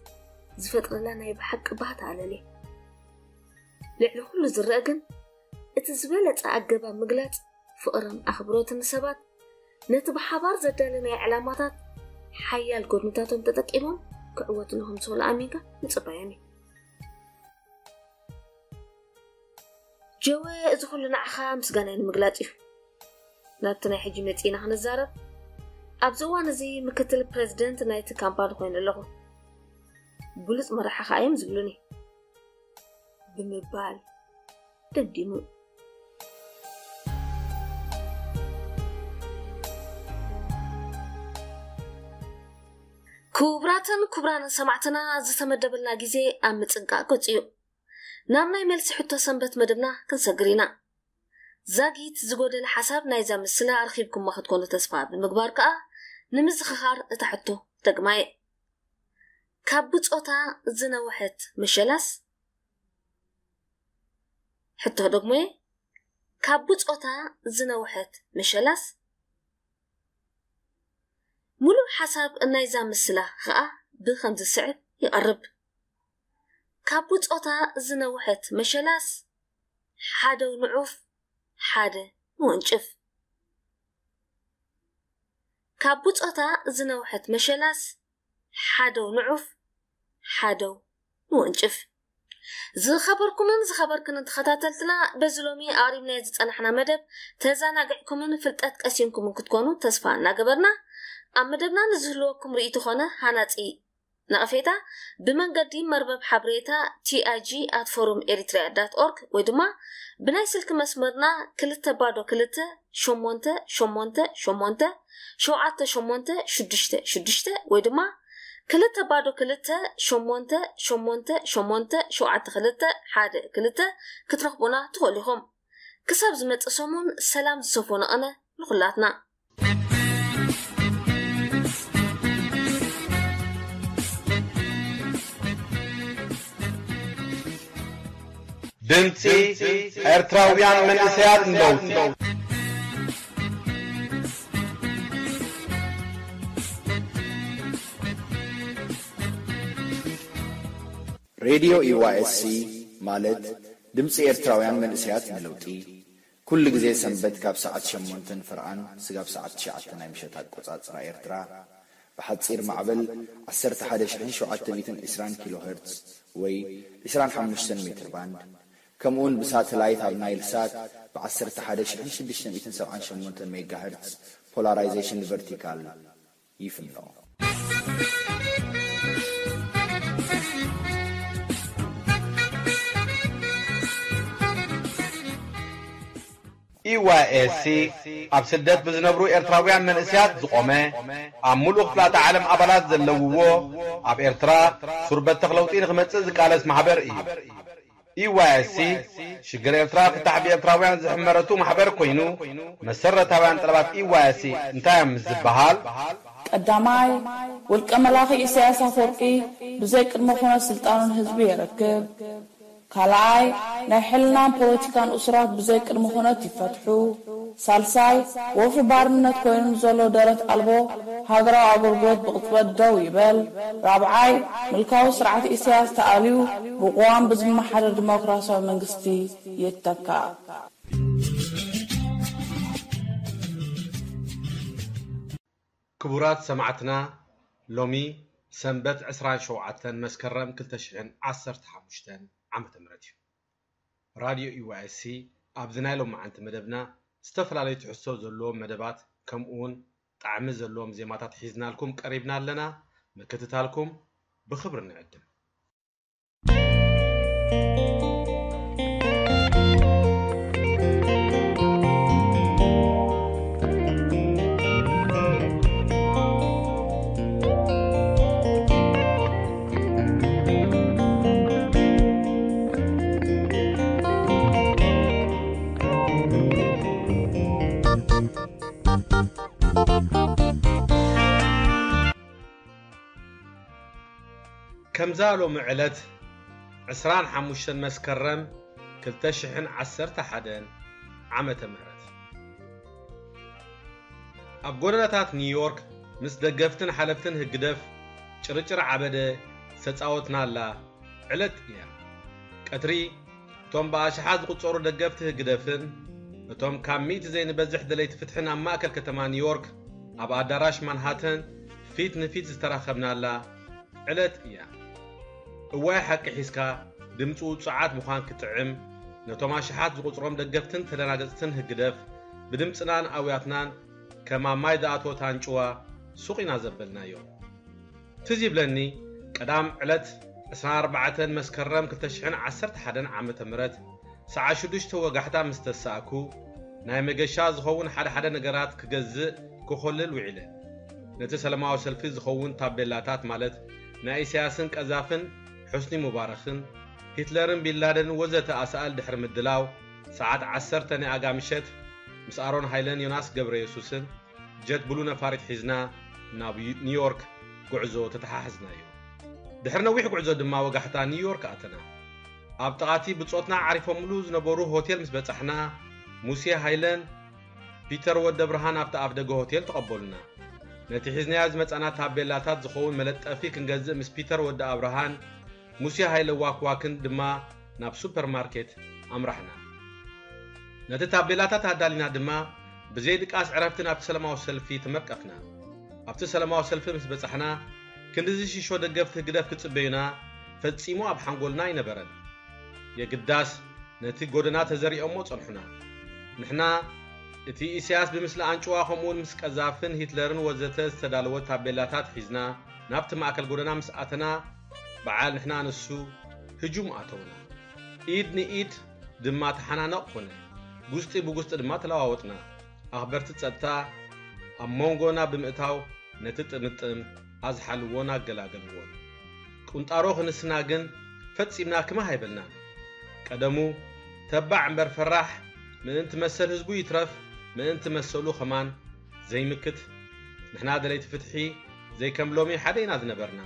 ዝፈጥረላ ናይ ብሓቂ ባህታ ኣለልየ። ልዕሊ ኩሉ ዝረአ ግን፣ እቲ ዝበለጸ ኣገባብ ምግላጽ ፍቕርን ኣኽብሮትን ንሰባት፣ ነቲ ብሓባር ዘዳለናዮ ዕላማታት ሓያል ጎድንታቶም ተጠቂሞም ክዕወትሉ ከምዝኽእሉ ኣሚንካ ምጽባዮም እዩ። ጀወ፣ እዚ ኩሉ ንዓኻ ምስጋናይ ንምግላጽ እዩ። ናብቲ ናይ ሕጂ መጺእና ክንዛረብ፣ ኣብዚ እዋን እዚ ምክትል ፕረዚደንት ናይቲ ካምፓኒ ኮይነ ኣለኹ። ብሉጽ መራሒ ከኣ እዮም ዝብሉኒ ብምባል ደምዲሙ። ክቡራትን ክቡራንን ሰማዕትና፣ ዝተመደበልና ግዜ ኣብ ምጽንቃቕ ገጹ እዩ። ናብ ናይ መልሲ ሕቶ ሰንበት መደብና ክንሰግር ኢና። ዛጊት ዝጎደለ ሓሳብ ናይዛ ምስላ ኣርኺብኩሞ ክትኮኑ ተስፋ ብምግባር ከኣ፣ ንምዝኽኻር እታ ሕቶ ደግማየ። ካብ ብጾታ ዝነውሐት መሸላስ? ሕቶ ደግሞየ፣ ካብ ብጾታ ዝነውሐት መሸላስ? ሙሉእ ሓሳብ ናይዛ ምስላ ኸኣ ብኸምዚ ዝስዕብ ይቐርብ። ካብ ብጾታ ዝነውሐት መሸላስ፣ ሓደው ንዑፍ፣ ሓደ ንወንጭፍ። ካብ ብጾታ ዝነውሐት መሸላስ፣ ሓደው ንዑፍ፣ ሓደው ንወንጭፍ። ዝኸበርኩምን ዝኸበርክንን ተኸታተልትና፣ በዚ ሎሚ ኣቕሪብናዮ ዝጸናሕና መደብ ተዘናጊዕኩምን ፍልጠት ቀሲምኩምን ክትኮኑ ተስፋ እናገበርና፣ ኣብ መደብና ንዝህልወኩም ርእይቶ ኾነ ሃናጺ ነቐፌታ ብመንገዲ መርበብ ሓበሬታ ቲ ኣይ ጂ ኣት ፎሩም ኤሪትሪያ ዳት ኦርግ ወይ ድማ ብናይ ስልኪ መስመርና ክልተ ባዶ ክልተ ሸሞንተ ሸሞንተ ሸሞንተ ሸውዓተ ሸሞንተ ሽዱሽተ ሽዱሽተ ወይ ድማ ክልተ ባዶ ክልተ ሸሞንተ ሸሞንተ ሸሞንተ ሸውዓተ ክልተ ሓደ ክልተ ክትረኽቡና ትኽእሉ ኢኹም። ክሳብ ዝመጽእ ሰሙን ሰላም ዝሰፈኖ ቅነ ንኹላትና። ድምጺ ኤርትራውያን መንእሰያት ንለውጢ። ሬድዮ ዩ ዋይ ኤስ ሲ ማለት ድምጺ ኤርትራውያን መንእሰያት ንለውጢ፣ ኩሉ ግዜ ሰንበት ካብ ሰዓት ሸሞንተን ፍርቓን ስጋብ ሰዓት ትሽዓተ ናይ ምሸት ኣቆጻጽራ ኤርትራ፣ ብሓጺር ማዕበል ዓሰርተ ሓደ ሽሕን ሸውዓተ ሚእትን ዕስራን ኪሎ ሄርትዝ ወይ ዕስራን ሓሙሽተን ሜትር ባንድ፣ ከምኡውን ብሳተላይት ኣብ ናይል ሳት ብ ዓሰርተ ሓደ ሽሕን ሽዱሽተ ሚእትን ሰብዓን ሸሞንተን ሜጋ ሄርትዝ ፖላራይዜሽን ቨርቲካል ይፍኖ። ኢ ዋይ ኤስ ሲ ኣብ ስደት ብዝነብሩ ኤርትራውያን መንእሰያት ዝቖመ፣ ኣብ ምሉእ ክፍላተ ዓለም ኣባላት ዘለውዎ፣ ኣብ ኤርትራ ሱር በተኽ ለውጢ ንኽመጽእ ዝቃለስ ማሕበር እዩ። ኢ ዋይ ኤስ ሲ ሽግር ኤርትራ ፍታሕ ብኤርትራውያን ዝሕመረቱ ማሕበር ኮይኑ፣ መሰረታውያን ጠለባት ኢ ዋይ ኤስ ሲ እንታይ እዮም ምስ ዝበሃል፣ ቀዳማይ፣ ውልቀ መላኺ ኢሳያስ ኣፈወርቂ ብዘይ ቅድመ ኩነት ስልጣኑ ንህዝቢ የረክብ። ካልኣይ፣ ናይ ሕልናን ፖለቲካን እሱራት ብዘይ ቅድመ ኩነት ይፈትሑ። ሳልሳይ፣ ወፍሪ ባርነት ኮይኑ ንዘሎ ደረት ኣልቦ ሃገራዊ ኣገልግሎት ብቕጽበት ደው ይበል። ራብዓይ፣ ምልካዊ ስርዓት ኢሳያስ ተኣልዩ ብቅዋም ብዝመሓደር ዲሞክራሲያዊ መንግስቲ ይተካእ። ክቡራት ሰማዕትና፣ ሎሚ ሰንበት ዕስራን ሸውዓተን መስከረም ክልተ ሽሕን ዓሰርተ ሓሙሽተን ዓመተ ምህረት እዩ። ራድዮ ዩ ኤስ ሲ ኣብዚ ናይ ሎማዓንቲ መደብና ዝተፈላለዩ ትሕዝቶ ዘለዎም መደባት ከምኡውን ጣዕሚ ዘለዎም ዜማታት ሒዝናልኩም ቀሪብና ኣለና። ምክትታልኩም ብኽብሪ ንዕድም። ከምዛ ሎሚ ዕለት ዕስራን ሓሙሽተን መስከረም ክልተ ሽሕን ዓሰርተ ሓደን ዓመተ ምህረት ኣብ ጎደናታት ኒውዮርክ ምስ ደገፍትን ሓለፍትን ህግደፍ ጭርጭር ዓበደ ዝተጻወትናላ ዕለት እያ። ቀትሪ እቶም ብኣሽሓት ዝቑጸሩ ደገፍቲ ህግደፍን እቶም ካብ ሚእቲ ዘይንበዝሕ ደለይቲ ፍትሕን ኣብ ማእከል ከተማ ኒውዮርክ ኣብ ኣዳራሽ ማንሃተን ፊት ንፊት ዝተራኸብናላ ዕለት እያ። እዋይ ሓቂ ሒዝካ ድምፂ ውፁዓት ምዃን ክጥዕም ነቶም ኣሽሓት ዝቑፅሮም ደገፍትን ተደናገፅትን ህግደፍ ብድምፅናን ኣውያትናን ከም ኣብ ማይ ዝኣተወት ኣንጭዋ ሱቕ ኢና ዘበልናዮም። ትዝ ይብለኒ ቀዳም ዕለት ዕስራን ኣርባዕተን መስከረም ክልተ ሽሕን ዓሰርተ ሓደን ዓመተ ምህረት ሰዓት ሽዱሽተ ወጋሕታ ምስ ተሳእኩ ናይ መገሻ ዝኸውን ሓደ ሓደ ነገራት ክገዝእ ክኾልል ውዒለ። ነቲ ሰለማዊ ሰልፊ ዝኸውን ታቤላታት ማለት ናይ ኢሳያስን ቀዛፍን፣ ሑስኒ ሙባረኽን፣ ሂትለርን ቢንላደንን ወዘተ ኣሳእል ድሕሪ ምድላው ሰዓት ዓሰርተ ናይ ኣጋ ምሸት ምስ ኣሮን ሃይለን ዮናስ ገብረየሱስን ጀት ብሉ ነፋሪት ሒዝና ናብ ኒውዮርክ ጉዕዞ ተተሓሕዝናዮ። ድሕሪ ነዊሕ ጉዕዞ ድማ ወጋሕታ ኒውዮርክ ኣተና። ኣብ ጥቓቲ ብጾትና ዓሪፎምሉ ዝነበሩ ሆቴል ምስ በጻሕና፣ ሙሴ ሃይለን ፒተር ወደብርሃን ኣብቲ ኣፍደገ ሆቴል ተቐበሉና። ነቲ ሒዝናዮ ዝመጻና ታቤላታት ዝኸውን መለጠፊ ክንገዝእ ምስ ፒተር ወደኣብርሃን ሙሴ ሃይለ ዋክዋክን ድማ ናብ ሱፐርማርኬት ኣምራሕና። ነቲ ታቤላታት ኣዳሊና ድማ ብዘይ ድቃስ ዕረፍቲ ናብቲ ሰለማዊ ሰልፊ ተመርቀፍና። ኣብቲ ሰለማዊ ሰልፊ ምስ በጻሕና ክንድዚ ሽሾ ደገፍቲ ህግደፍ ክጽበዩና ፈጺሙ ኣብ ሓንጎልና ኣይነበረን። የግዳስ ነቲ ጎደና ተዘሪኦሞ ጸንሑና። ንሕና እቲ ኢሳያስ ብምስሊ ኣንጭዋ ከምኡውን ምስ ቀዛፍን ሂትለርን ወዘተ ዝተዳለወ ታቤላታት ሒዝና ናብቲ ማእከል ጎደና ምስ ኣተና በዓል ንሕና ንሱ ህጁም ኣተውና። ኢድ ንኢድ ድማ ተሓናነቕ ኮነ። ጉስጢ ብጉስጢ ድማ ተለዋወጥና። ኣኽበርቲ ጸጥታ ኣብ መንጎና ብምእታው ነቲ ጥምጥም ኣዝሓልዎን ኣገላገልዎን። ቁንጣሮ ክንስና ግን ፈጺምና ክማህ ኣይበልናን። ቀደሙ ተባዕ እምበር ፈራሕ ምእንቲ መሰል ህዝቡ ይትረፍ ምእንቲ መሰሉ ከማን ዘይምክት። ንሕና ደለይቲ ፍትሒ ዘይከም ሎሚ ሓደ ኢና ዝነበርና።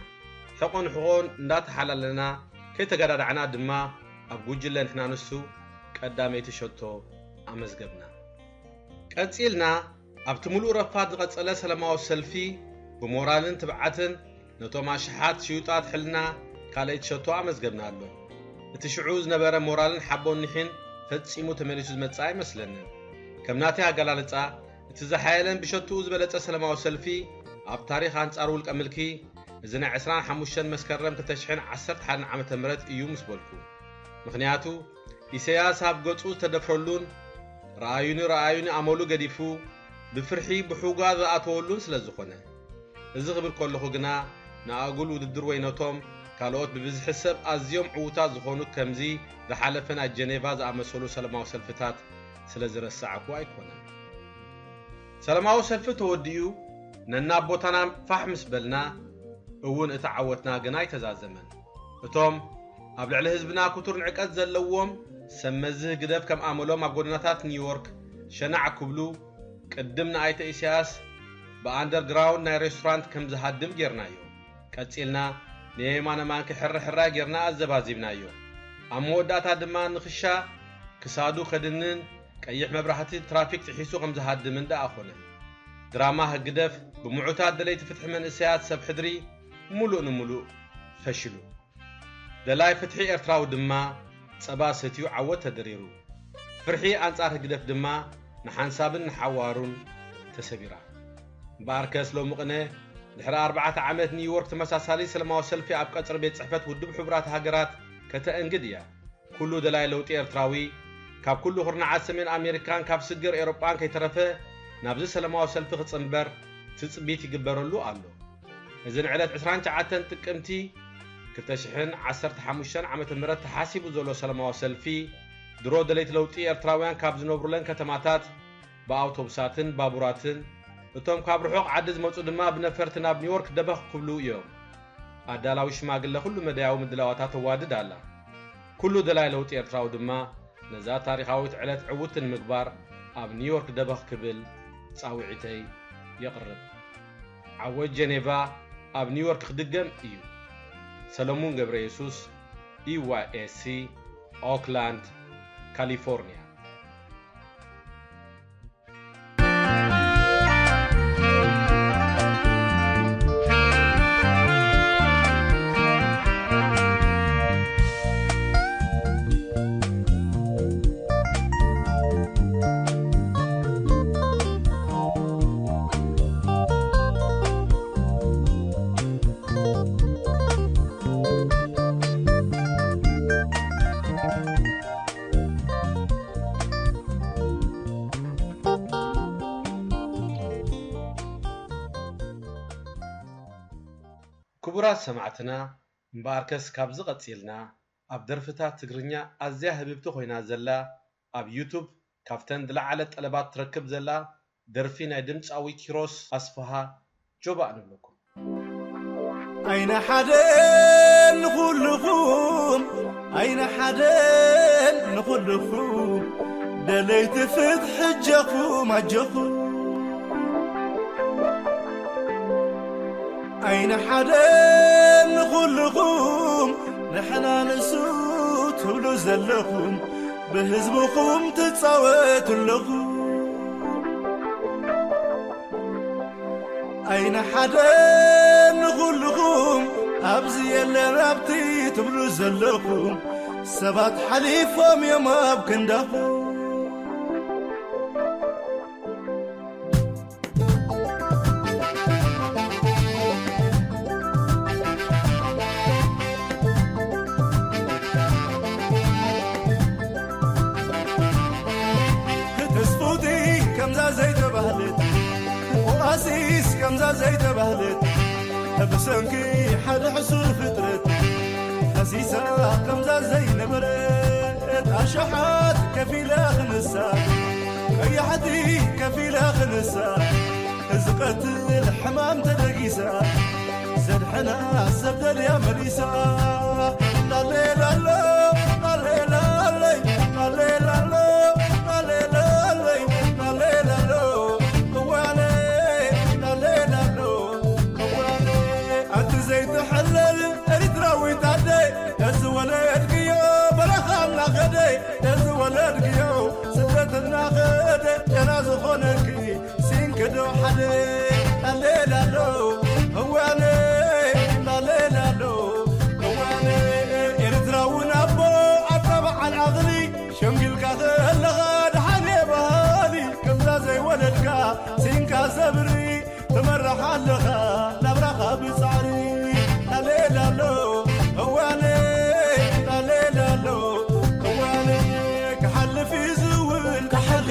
ሕቖ ንሕቖ እንዳተሓላለና ከይተገዳዳዕና ድማ ኣብ ጉጅለ ንሕና ንሱ ቀዳመይቲ ሸቶ ኣመዝገብና። ቀጺልና ኣብቲ ምሉእ ረፋድ ዝቐጸለ ሰላማዊ ሰልፊ ብሞራልን ትብዓትን ነቶም ኣሽሓት ሽዩጣት ሕልና ካልኣይቲ ሸቶ ኣመዝገብናሎም። እቲ ሽዑ ዝነበረ ሞራልን ሓቦን ኒሕን ፈጺሙ ተመሊሱ ዝመጽእ ኣይመስለንን። ከም ናተይ ኣገላልጻ፣ እቲ ዝሓየለን ብሸትኡ ዝበለጸ ሰላማዊ ሰልፊ ኣብ ታሪኽ ኣንጻር ውልቀ ምልኪ እዚ ናይ ዕስራን ሓሙሽተን መስከረም ክልተ ሽሕን ዓሰርተ ሓደን ዓመተ ምህረት እዩ ምስ በልኩ። ምኽንያቱ፣ ኢሰያስ ኣብ ገጹ ዝተደፍረሉን ረኣዩኒ ረኣዩኒ ኣመሉ ገዲፉ ብፍርሒ ብሑጓ ዝኣተወሉን ስለ ዝኾነ። እዚ ክብል ከለኹ ግና ንኣጉል ውድድር ወይ ነቶም ካልኦት ብብዝሒ ሰብ ኣዝዮም ዕዉታት ዝኾኑ ከምዚ ዝሓለፈ ናይ ጀኔቫ ዝኣመሰሉ ሰላማዊ ሰልፍታት ስለ ዝረሳዕኩ ኣይኮነን። ሰላማዊ ሰልፊ ተወዲኡ ነናብ ቦታና ፋሕ ምስ በልና እውን እቲ ዓወትና ግና ኣይተዛዘመን። እቶም ኣብ ልዕሊ ህዝብና ክቱር ንዕቀት ዘለዎም ሰብ መዚ ህግደፍ ከም ኣመሎም ኣብ ጎደናታት ኒውዮርክ ሸናዕ ክብሉ ቅድም ንኣይተ ኢሳያስ ብኣንደርግራውንድ ናይ ሬስቶራንት ከም ዝሃድም ጌርናዮ። ቀጺልና ንየማነ ማንኪ ሕርሕራይ ጌርና ኣዘባዚብናዮ። ኣብ መወዳእታ ድማ ንኽሻ ክሳዱ ከድንን ቀይሕ መብራህቲ ትራፊክ ጥሒሱ ከም ዝሃድምን ደኣ ኾነ። ድራማ ህግደፍ ብምዑታት ደለይቲ ፍትሒ መንእሰያት ሰብ ሕድሪ ምሉእ ንምሉእ ፈሽሉ። ደላይ ፍትሒ ኤርትራዊ ድማ ጸባ ሰትዩ ዓወት ተደሪሩ። ፍርሒ ኣንጻር ህግደፍ ድማ ንሓንሳብን ንሓዋሩን ተሰቢራ። እምበኣርከስ ሎሚ ቅነ ድሕሪ ኣርባዕተ ዓመት ኒውዮርክ ተመሳሳሊ ሰላማዊ ሰልፊ ኣብ ቀጽሪ ቤት ጽሕፈት ውድብ ሕቡራት ሃገራት ከተእንግድ እያ። ኩሉ ደላይ ለውጢ ኤርትራዊ ካብ ኩሉ ኩርናዓት ሰሜን ኣሜሪካን ካብ ስግር ኤውሮጳን ከይተረፈ ናብዚ ሰላማዊ ሰልፊ ክጽንበር ትጽቢት ይግበረሉ ኣሎ። እዚ ንዕለት ዕስራን ትሽዓተን ጥቅምቲ ክልተ ሽሕን ዓሰርተ ሓሙሽተን ዓመተ ምህረት ተሓሲቡ ዘሎ ሰላማዊ ሰልፊ ድሮ ደለይቲ ለውጢ ኤርትራውያን ካብ ዝነብሩለን ከተማታት ብኣውቶቡሳትን ባቡራትን፣ እቶም ካብ ርሑቕ ዓዲ ዝመጹ ድማ ብነፈርቲ ናብ ኒውዮርክ ደበኽ ክብሉ እዮም። ኣዳላዊ ሽማግለ ኩሉ መዳያዊ ምድላዋታ ተዋድድ ኣላ። ኩሉ ደላይ ለውጢ ኤርትራዊ ድማ ነዛ ታሪኻዊት ዕለት ዕውቲ ንምግባር ኣብ ኒውዮርክ ደበኽ ክብል ጻውዒተይ የቕርብ። ዓወት ጀኔቫ ኣብ ኒውዮርክ ክድገም እዩ። ሰለሙን ገብረ የሱስ፣ ኢዋይኤሲ፣ ኦክላንድ፣ ካሊፎርኒያ። ክቡራት ሰማዕትና፣ እምበኣርከስ ካብዚ ቀጺልና ኣብ ደርፍታት ትግርኛ ኣዝያ ህብብቲ ኮይና ዘላ፣ ኣብ ዩቱብ ካብተን ዝለዓለ ጠለባት ትረክብ ዘላ ደርፊ ናይ ድምጻዊ ኪሮስ ኣስፍሃ ጆባእ ንብለኩም። ኣይነ ሓደ ንኹልኹም፣ ኣይነ ሓደ ንኹልኹም፣ ደለይቲ ፍትሒ ኣጀኹም፣ ኣጀኹም። ኣይነ ሓደ ንኹልኹም፣ ንሕና ንሱ ትብሉ ዘለኹም፣ ብህዝብኹም ትጻወቱ ኣለኹም። ኣይነ ሓደ ንኹልኹም፣ ኣብዚ የለን ኣብቲ ትብሉ ዘለኹም፣ ሰባት ሓሊፎም እዮም ኣብ ክንዳኹም። ተስፉቲ ከምዛ ዘይተባህለት፣ ኦኣሲስ ከምዛ ዘይተባህለት፣ ብሰንኪ ሓደ ሕሱር ፍጥረት፣ ከሲሳ ከምዛ ዘይነበረት፣ ኣሽሓት ከፊላ ክንሳ፣ ቀያሕቲ ከፊላ ክንሳ፣ ዝቐትል ሕማም ተደጊሳ፣ ዘድሕና ሰብ ደልያ መሊሳ። ላሌ ላሎ፣ ላሌ ላለይ፣ ላሌ ላሎ፣ ላሌ ላለይ፣ ላሌ ላሎ፣ እዋነ፣ ላሌ ላሎ፣ እዋነ። ኣንቲ ዘይትሕለል ኤርትራዊት ኣደ፣ እዚ ወለድክዮ በረኻ ጨና ዝኾነኪ ሲንክዶ ሓደ ላሌላሎ እዋነ ላሌላሎ እዋነ ኤርትራውን ኣቦ ኣታ በዓል ዓቕሊ ሸምጊልካ ከለኻ ደሓን እየ በሃሊ ከምዛ ዘይወለድካ ሲንካ ዘብሪ ትመርሕ ኣለኻ ናብራኻ ብጻዕሪ ላሌላሎ እዋነ ላሌላሎ እዋነ ክሓልፍ እዩ ዝውን ክሓልፍ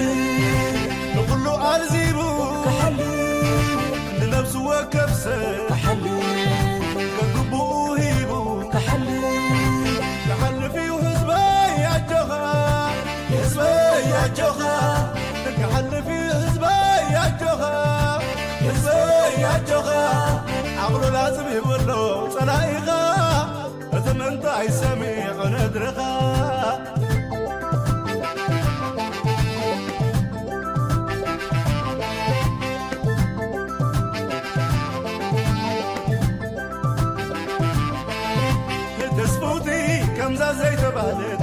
ንኹሉ ኣልዚቡ ክሓልፍ ንነብሲ ወከፍ ሰብ ክሓልፍ ከግብኡ ሂቡ ክሓልፍ ክሓልፍ እዩ ህዝበይ ኣጆኻ ህዝበይ ኣጆኻ ክሓልፍ እዩ ህዝበይ ኣጆኻ ህዝበይ ኣጆኻ ዓቕሉ ላጽብ ይብሎ ጸላኢኻ እቲ ምንታይ ሰሚዑ ነድርኻ ተስፉቲ ከምዛ ዘይተባህለት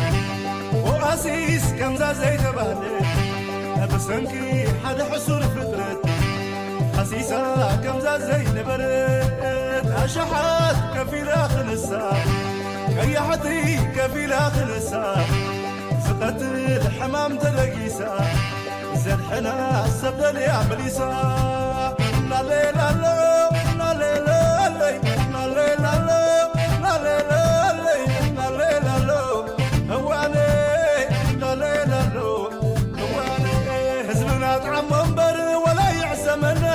ኦኣሲስ ከምዛ ዘይተባህለት ብሰንኪ ሓደ ሕሱር ፍጥረት ሃሲሳ ከምዛ ዘይነበረት ኣሽሓት ከፊላ ክንሳ ቀያሕቲ ከፊላ ክንሳ ዝቐትል ሕማም ተለጊሳ ዘድሕና ሰብ ደልያ መሊሳ ናሌላሎ ናሌላለይ ናሌላሎ ናሌላለይ ናሌላሎ እዋነ ናሌላሎ እዋነ ህዝብና ጥዓሞ እምበር ወላ ይዕሰመና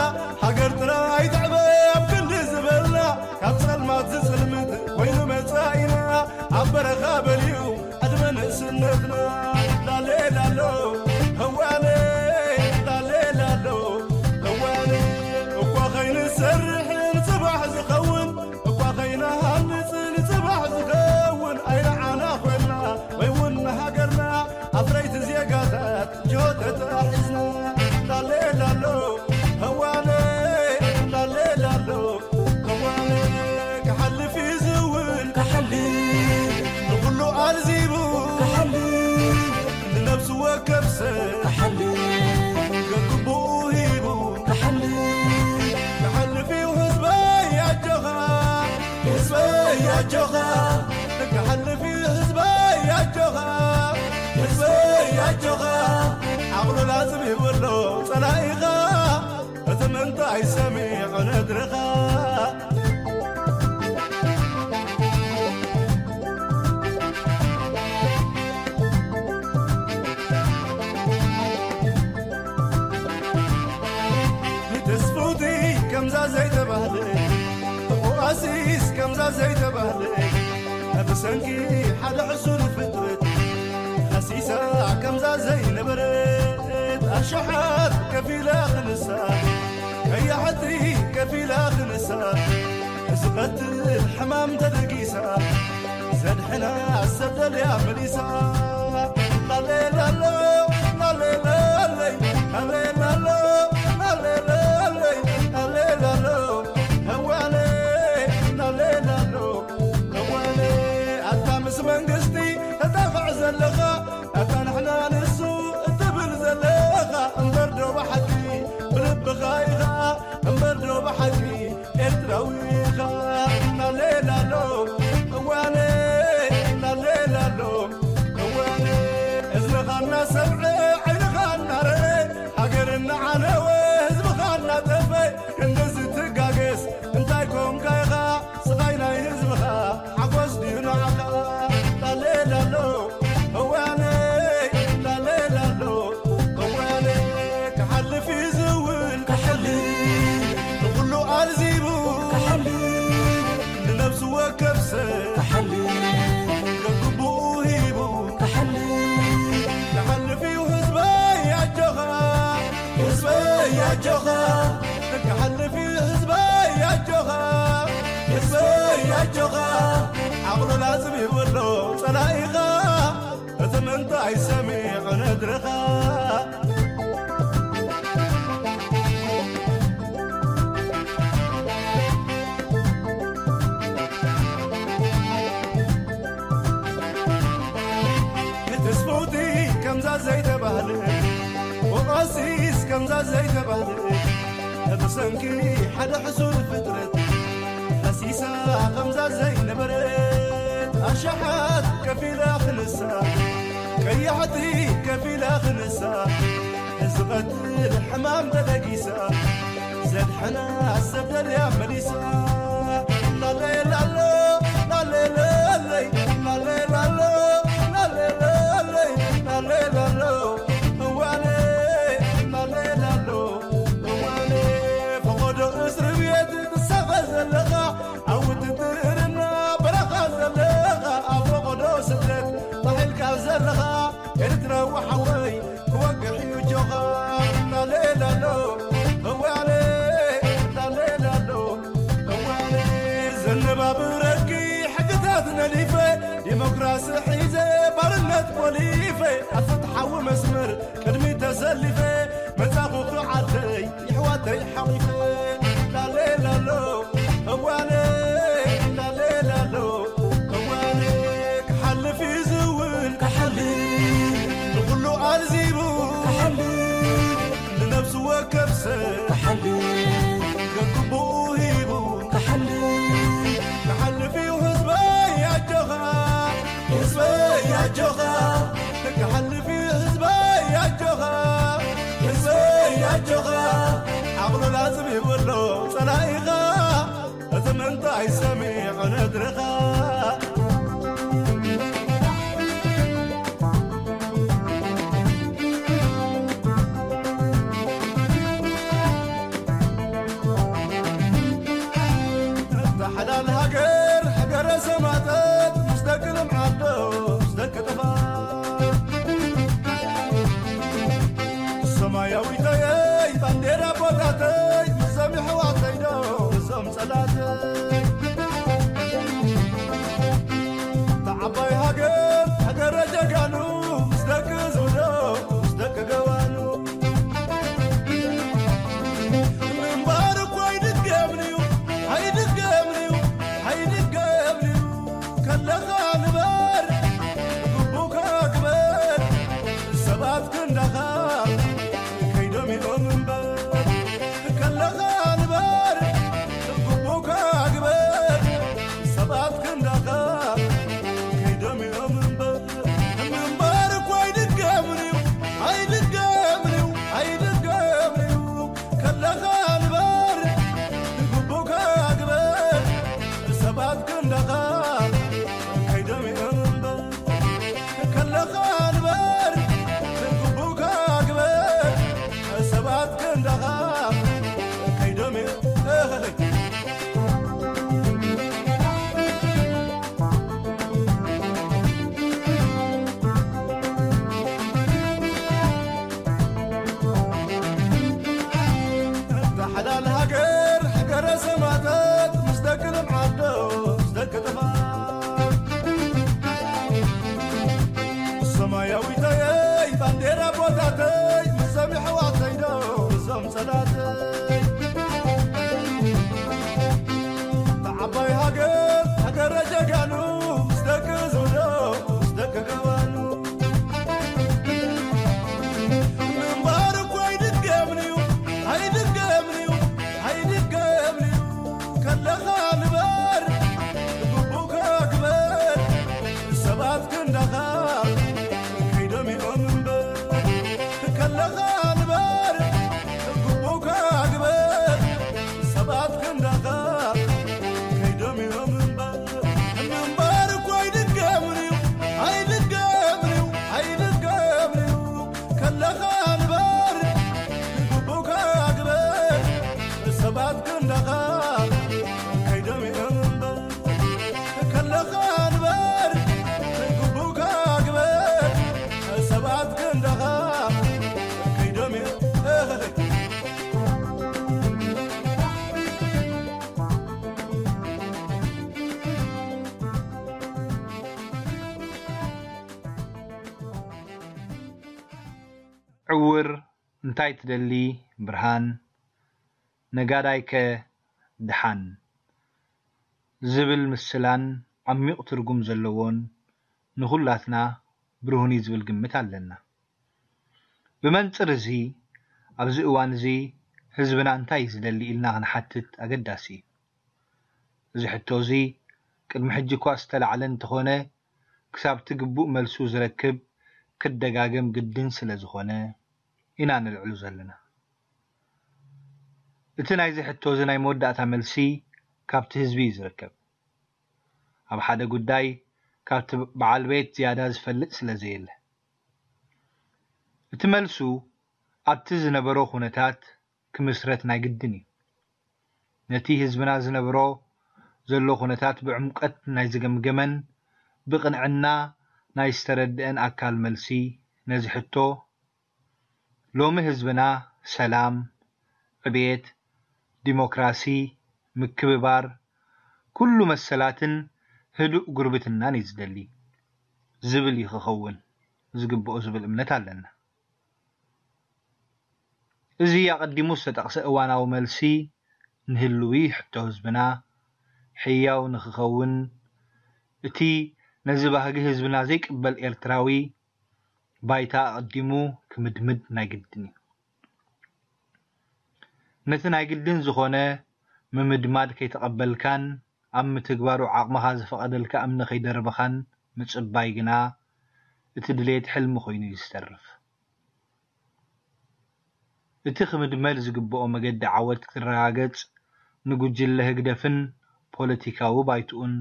ሃገር ጥራይ ትዕበ ኣብ ክንዲ ዝበልና ካብ ጸልማት ዝጽልምት ኮይኑ መጻኢና ኣብ በረኻ በልዩ ዕድመ ንእስነትና ላሌላሎ እዋነ ላሌላሎ እዋነ እኳ ከይንሰርሕ ንጽባሕ ዝኸውን እኳ ከይንሃንጽ ንጽባሕ ዝኸውን ኣይረዓና ኮይንና ወይ እውን ንሃገርና ኣፍረይቲ ዜጋታት ጆተታ ሒዝና ላሌላሎ እዋነ ላሌላሎ እዋነ ክሓልፍ እዩ ዝውን ክሓልፍ ንኹሉ ኣልዚቡ ክሓልፍ ንነብሲ ወከፍ ሰብ ክሓልፍ ከግብኡ ሂቡ ክሓልፍ ክሓልፍ እዩ ህዝበይ ኣጆኻ ህዝበይ ኣጆኻ ክሓልፍ እዩ ህዝበይ ኣጆኻ ህዝበይ ኣጆኻ ዓቕሉ ላዝም ይብሎ ጸላኢኻ እቲ ምንታይ ሰሚዑ ነድርኻ ንተስፉቲ ከምዛ ዘይተባህለ ኦኣሲስ ከምዛ ዘይተባህለ ብሰንኪ ሓደ ሕሱር ፍጥረት ሃሲሳ ከምዛ ዘይነበረት ኣሽሓት ከፊላ ክንሳ ቀያሕቲ ከፊላ ክንሳ ዝቐትል ሕማም ተደጊሳ ዘድሕና ሰብ ደልያ መሊሳ ላሌላሎ ላሌላለይ ላሌላሎ ላሌላለይ ላሌላሎ እዋነ ላሌላሎ እዋነ ኣታ ምስ መንግስቲ ተጣቕዕ ዘለኻ ኣታ ንሕና ንሱ እትብል ዘለኻ እምበር ዶ ብሓቂ ብልብኻ ኢኻ እምበር ዶ ብሓቂ ኤርትራዊ ኢኻ ናሌላሎ እዋነ ናሌላሎ እዋነ እዝንኻ እናሰምዐ ዓይንኻ እናረአ ሃገር እናዓነወ ህዝብኻ እናጠፈ ክንድዚ ትጋገስ እንታይ ኮንካ ኢኻ ስቓይ ናይ ህዝብኻ ሓጎስ ድዩ ንዓኻ ላሌላሎ እዋነ ላሌላሎ እዋነ ክሓልፍ እዩ ዝውን ክሓልፍ ንኹሉ ኣልዚቡ ክሓልፍ ንነብሲ ወከፍ ሰብ ክሓልፍ ከግብኡ ሂቡ ክሓልፍ ክሓልፍ እዩ ህዝበይ ኣጆኻ ህዝበይ ኣጆኻ ክሓልፍ እዩ ህዝበይ ኣጆኻ ህዝበይ ኣጆኻ ዓቕሉ ላዝም ይብሎ ጸላኢኻ እቲ ምንታይ ሰሚዑ ነድርኻ ንትስፉቲ ከምዛ ዘይተባህለ ሲስ ከምዛ ዘይተባህለ ብሰንኪ ሓደ ሕሱር ፍጥረት ፈሲሳ ከምዛ ዘይነበረት ኣሻሓት ከፊላ ክንሳ ቀያሕቲ ከፊላ ክንሳ ዝቐትል ሕማም ተበጊሳ ዘድሐና ሰብ ደልያ መሊሳ ላሌ ላሎ ላሌ ላሌ ላሌ ላሎ ላሌ ላሌ ላሌ ላሎ እዋኔ ላሌ ላሎ እዋኔ ፈቐዶ እስሪ ቤት ትሳቐ ዘለኻ ኣብ ውትድርና በረኻ ዘለኻ ኣብ ፈቐዶ ስደት ጣሒልካ ዘለኻ ኤርትራዊ ሓወይ ክወግሕ እዩ ጆኻ ላሌ ላሎ እዋኔ ላሌ ላሎ እዋኔ ዘነባብረኪ ሕግታት ነሊፈ ዲሞክራሲ ሒዘ ባርነት ኮሊፈ ኣብ ፍትሓዊ መስመር ቅድሚ ተሰሊፈ መጻኹ ክዓደይ ይሕዋተይ ሓቒፈ ላሌ ላሎ እዋነ ላሌ ላሎ እዋነ ክሓልፍ እዩ ዝውን ክሓልፍ ንኹሉ ኣልዚቡ ክሓልፍ ንነብሱ ወከፍ ሰብ ክሓልፍ ገግብኡ ሂቡ ክሓልፍ ክሓልፍ እዩ ህዝበይ ኣጆኻ ህዝበይ ኣጆኻ ክሓልፍ እዩ ህዝበይ ኣጆኻ ህዝበይ ኣጆኻ ዓቕሉ ላዝም ይብሎ ጸላኢኻ እቲ ምንታይ ሰሚዑ ነድርኻ እታ ሓላል ሃገር ሃገረ ሰማእታት ምስ ደቂ ልምዓዶ ምስ ደቂ ጥፋ ሰማያዊተየይ ባንዴራ ቦታተይ ምዞም ይሕዋተይ ዶ ምዞም ጸላተይ እታ ዓባይ ሃገር ሃገረ ጀጋኑ ምስ ደቂ ዝብዶ ምስ ደቂ ገዋኑ ምንባር እኮ ኣይድገምንዩ ኣይድገምንዩ ኣይድገምንዩ ከለኻ ንበር ግቡካ ግበር ሰባት ክንዳኻ ከይዶም እዮም እምበር ከለኻ ንበር ግቡካ ግበር ሰባት ክንዳኻ ከይዶም እዮም እምበር ምንባር እኮ ኣይድገምንዩ ኣይድገምንዩ ኣይድገምንዩ ከለኻ ንበር ግቡካ ግበር ሰባት ክንዳኻ ከይዶም እዮም እምበር ከለኻ ንበር ግቡካ ግበር ሰባት ክንዳኻ ከይዶም እዮም እታ ሓላል ሃገር ሃገረ ሰማእታት ምስ ደቂ ልምዓዶ ምስ ደቂ ጥፋ ሰማያዊተየይ ባንዴራ ቦታተይ ምዞም ይሕዋተይ ዶ ምዞም ጸላተይ እታ ዓባይ ሃገር ሃገረ ጀጋኑ ምስ ደቂ ዝብሎ ምስ ደቂ ገዋኑ ምንባር እኮ ኣይድገምንዩ ኣይድገምንዩ ኣይድገምንዩ ከለኻ ንበር ግቡካ ግበር ሰባት ክንዳኻ ከይዶም እዮም እምበር ከለኻ ንበር ግቡካ ግበር ሰባት ክንዳኻ ከይዶም እዮም እምበር ምንባር እኮ ኣይድገምንዩ ኣይድገምንዩ ኣይድገምንዩ ከለኻ ንበር ግቡካ ግበር ሰባት ክንዳኻ ከይዶም እዮም እምበር ከለኻ ንበር ግቡካ ግበር ሰባት ክንዳኻ ከይዶም እዮም ዕውር እንታይ ትደሊ ብርሃን ነጋዳይከ ደሓን ዝብል ምስላን ዓሚቕ ትርጉም ዘለዎን ንኹላትና ብሩህኒ ዝብል ግምት ኣለና። ብመንጽር እዚ ኣብዚ እዋን እዚ ህዝብና እንታይ እዩ ዝደሊ ኢልና ክንሓትት ኣገዳሲ እዩ። እዚ ሕቶ እዚ ቅድሚ ሕጂ እኳ ዝተላዕለ እንተኾነ፣ ክሳብ እቲ ግቡእ መልሱ ዝረክብ ክደጋገም ግድን ስለ ዝኾነ ኢና ነልዕሉ ዘለና። እቲ ናይዚ ሕቶ እዚ ናይ መወዳእታ መልሲ ካብቲ ህዝቢ እዩ ዝርከብ። ኣብ ሓደ ጉዳይ ካብቲ በዓል ቤት ዝያዳ ዝፈልጥ ስለ ዘየለ። እቲ መልሱ ኣብቲ ዝነበሮ ኩነታት ክምስረት ናይ ግድን እዩ። ነቲ ህዝብና ዝነብሮ ዘሎ ኩነታት ብዕምቀት ናይ ዝገምገመን ብቕንዕና ናይ ዝተረድአን ኣካል መልሲ ነዚ ሕቶ፣ ሎሚ ህዝብና ሰላም፣ ዕቤት፣ ዲሞክራሲ፣ ምክብባር፣ ኩሉ መሰላትን ህዱእ ጉርብትናን እዩ ዝደሊ ዝብል እዩ ክኸውን ዝግብኦ ዝብል እምነት ኣለና። እዚ ኣቐዲሙ ዝተጠቕሰ እዋናዊ መልሲ ንህልዊ ሕቶ ህዝብና ሕያው ንክኸውን፣ እቲ ነዚ ባህጊ ህዝብና ዘይቅበል ኤርትራዊ ባይታ ኣቐዲሙ ክምድምድ ናይ ግድን እዩ። ነቲ ናይ ግድን ዝኾነ ምምድማድ ከይተቐበልካን ኣብ ምትግባሩ ዓቕምኻ ዝፈቐደልካ እምኒ ከይደርበኻን ምጽባይ ግና እቲ ድሌት ሕልሚ ኮይኑ እዩ ዝተርፍ። እቲ ክምድመድ ዝግብኦ መገዲ ዓወት ክረጋገጽ ንጉጅለ ህግደፍን ፖለቲካዊ ባይትኡን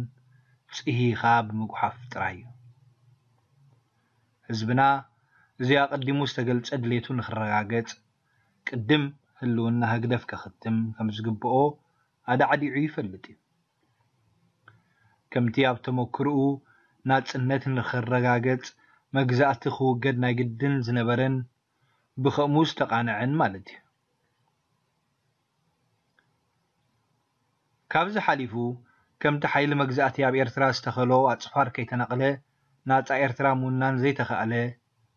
ጽሂኻ ብምጉሓፍ ጥራይ እዩ። ህዝብና እዚ ኣቐዲሙ ዝተገልጸ ድሌቱ ንክረጋገጽ ቅድም ህልውና ህግደፍ ከኽትም ከም ዝግብኦ ኣዳዕዲዑ ይፈልጥ እዩ። ከምቲ ኣብ ተመክርኡ ናጽነት ንክረጋገጽ መግዛእቲ ክውገድ ናይ ግድን ዝነበረን ብኸምኡ ዝተቓንዐን ማለት እዩ። ካብዚ ሓሊፉ ከምቲ ሓይሊ መግዛእቲ ኣብ ኤርትራ ዝተኸሎ ኣጽፋር ከይተነቕለ ናጻ ኤርትራ ምውናን ዘይተኻእለ፣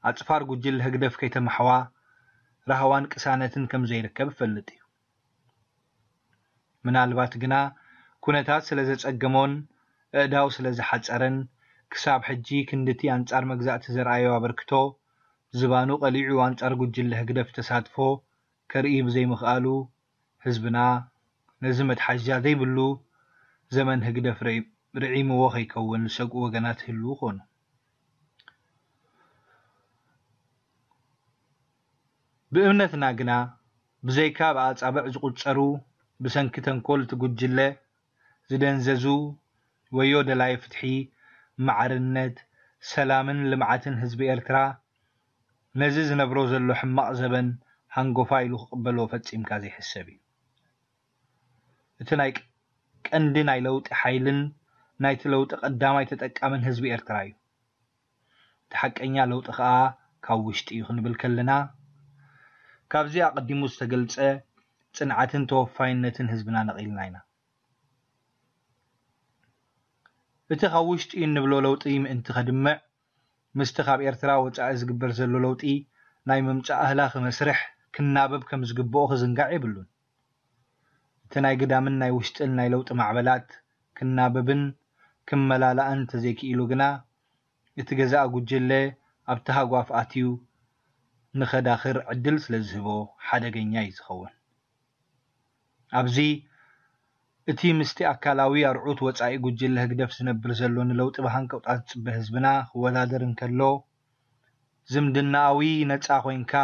ኣጽፋር ጉጅለ ህግደፍ ከይተማሕዋ ራህዋን ቅሳነትን ከም ዘይርከብ ይፈልጥ እዩ። ምናልባት ግና ኩነታት ስለ ዘጸገሞን ኣእዳው ስለ ዝሓጸረን ክሳብ ሕጂ ክንድቲ ኣንጻር መግዛእቲ ዘርኣዮ ኣበርክቶ ዝባኑ ቀሊዑ ኣንጻር ጉጅለ ህግደፍ ተሳትፎ ከርኢ ብዘይምኽኣሉ ህዝብና ነዚ መትሓዝያ ዘይብሉ ዘመን ህግደፍ ርዒምዎ ከይከውን ዝሰግኡ ወገናት ይህልዉ ኾኑ። ብእምነትና ግና ብዘይካ ብኣጻብዕ ዝቑጸሩ ብሰንኪ ተንኮል እቲ ጉጅለ ዝደንዘዙ ወዮ ደላይ ፍትሒ፣ ማዕርነት፣ ሰላምን ልምዓትን ህዝቢ ኤርትራ ነዚ ዝነብሮ ዘሎ ሕማቕ ዘበን ሃንጎፋ ኢሉ ክቕበሎ ፈጺምካ ዘይሕሰብ እዩ። እቲ ናይ ቀንዲ ናይ ለውጢ ሓይልን ናይቲ ለውጢ ቀዳማይ ተጠቃምን ህዝቢ ኤርትራ እዩ። እቲ ሓቀኛ ለውጢ ከኣ ካብ ውሽጢ እዩ ክንብል ከለና ካብዚ ኣቐዲሙ ዝተገልጸ ጽንዓትን ተወፋይነትን ህዝብና ነቒልና ኢና። እቲ ካብ ውሽጢ እንብሎ ለውጢ ምእንቲ ከድምዕ ምስቲ ካብ ኤርትራ ወጻኢ ዝግበር ዘሎ ለውጢ ናይ ምምጻእ ኣህላኺ መስርሕ ክናበብ ከም ዝግብኦ ክዝንጋዕ የብሉን። እቲ ናይ ግዳምን ናይ ውሽጥን ናይ ለውጢ ማዕበላት ክናበብን ክመላላእን እንተዘይክኢሉ ግና እቲ ገዛኢ ጉጅለ ኣብቲ ሃጓፍ ኣትዩ ንኸዳኽር ዕድል ስለ ዝህቦ ሓደገኛ እዩ ዝኸውን። ኣብዚ እቲ ምስቲ ኣካላዊ ኣርዑት ወጻኢ ጉጅለ ህግደፍ ዝነብር ዘሎ ንለውጢ ብሃንቀውታ ዝጽበ ህዝብና ክወዳደር እንከሎ ዝምድናኣዊ ነጻ ኮይንካ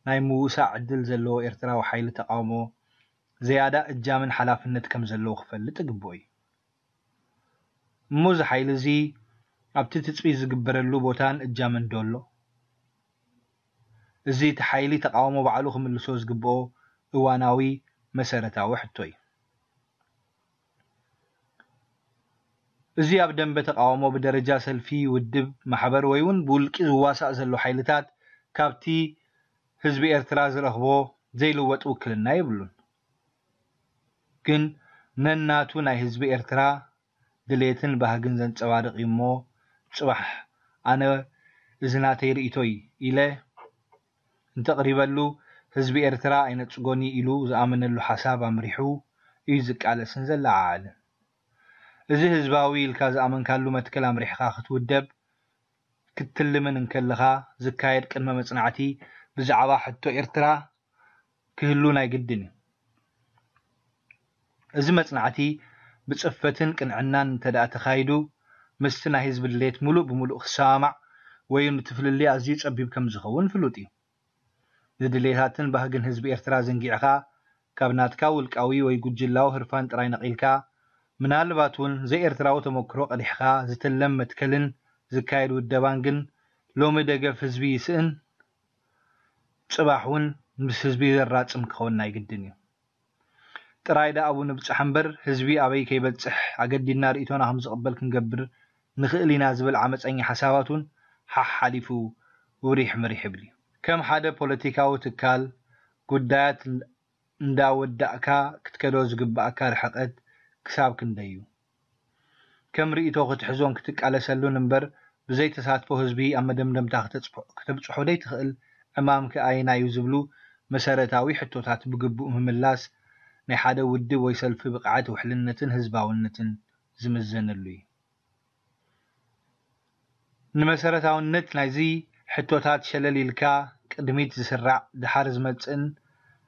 ናይ ምውሳእ ዕድል ዘለዎ ኤርትራዊ ሓይሊ ተቓውሞ ዝያዳ እጃምን ሓላፍነት ከም ዘለዎ ክፈልጥ ይግብኦ እዩ። እሞ እዚ ሓይሊ እዚ ኣብቲ ትጽቢት ዝግበረሉ ቦታን እጃምን ዶ ኣሎ? እዚ እቲ ሓይሊ ተቓውሞ ባዕሉ ክምልሶ ዝግብኦ እዋናዊ መሰረታዊ ሕቶ እዩ። እዚ ኣብ ደንበ ተቓውሞ ብደረጃ ሰልፊ፣ ውድብ፣ ማሕበር ወይ እውን ብውልቂ ዝዋሳእ ዘሎ ሓይልታት ካብቲ ህዝቢ ኤርትራ ዝረኽቦ ዘይልወጥ ውክልና የብሉን። ግን ነናቱ ናይ ህዝቢ ኤርትራ ድሌትን ባህግን ዘንጸባርቕ እዩ እሞ ጽባሕ ኣነ እዚ ናተይ ርእይቶ እዩ ኢለ እንተቕሪበሉ ህዝቢ ኤርትራ ኣይነጽጎን እዩ ኢሉ ዝኣመነሉ ሓሳብ ኣምሪሑ እዩ ዝቃለስን ዘለዓዓልን። እዚ ህዝባዊ ኢልካ ዝኣመንካሉ መትከል ኣምሪሕኻ ክትውደብ ክትልምን እንከለኻ ዝካየድ ቅድመ መጽናዕቲ ብዛዕባ ሕቶ ኤርትራ ክህሉ ናይ ግድን እዩ። እዚ መጽናዕቲ ብጽፈትን ቅንዕናን እንተ ደኣ ተኻይዱ፣ ምስቲ ናይ ህዝቢ ድሌት ምሉእ ብምሉእ ክሰማማዕ ወይ እቲ ፍልልይ ኣዝዩ ጸቢብ ከም ዝኸውን ፍሉጥ እዩ። ንድሌታትን ባህግን ህዝቢ ኤርትራ ዘንጊዕኻ፣ ካብ ናትካ ውልቃዊ ወይ ጉጅላዊ ህርፋን ጥራይ ነቒልካ፣ ምናልባት እውን ዘይኤርትራዊ ተመክሮ ቀዲሕካ ዝትለም መትከልን ዝካየድ ውደባን ግን ሎሚ ደገፍ ህዝቢ ይስእን፣ ጽባሕ እውን ምስ ህዝቢ ዘራጽም ክኸውን ናይ ግድን እዩ። ጥራይ ደኣ ኣብኡ ንብጻሕ እምበር፣ ህዝቢ ኣበይ ከይበጽሕ ኣገዲድና ርእይቶና ከም ዝቕበል ክንገብር ንኽእል ኢና ዝብል ዓመጸኛ ሓሳባት እውን ሓሕ ሓሊፉ ውሪሕ ምሪሕ ይብል እዩ። ከም ሓደ ፖለቲካዊ ትካል፣ ጉዳያት እንዳወዳእካ ክትከዶ ዝግብኣካ ርሕቀት ክሳብ ክንደይ እዩ? ከም ርእይቶ ክትሕዞን ክትቃለሰሉን እምበር፣ ብዘይ ተሳትፎ ህዝቢ ኣብ መደምደምታ ክተጽፎ-፣ ከተብጽሖ ዘይትኽእል ዕማምከ ኣየናይ እዩ ዝብሉ መሰረታዊ ሕቶታት ብግቡእ ምምላስ ናይ ሓደ ውድብ ወይ ሰልፊ ብቕዓት፣ ውሕልነትን ህዝባውነትን ዝምዘነሉ እዩ። ንመሰረታውነት ናይዚ ሕቶታት ሸለል ኢልካ ቅድሚት ዝስራዕ ደሓር ዝመጽእን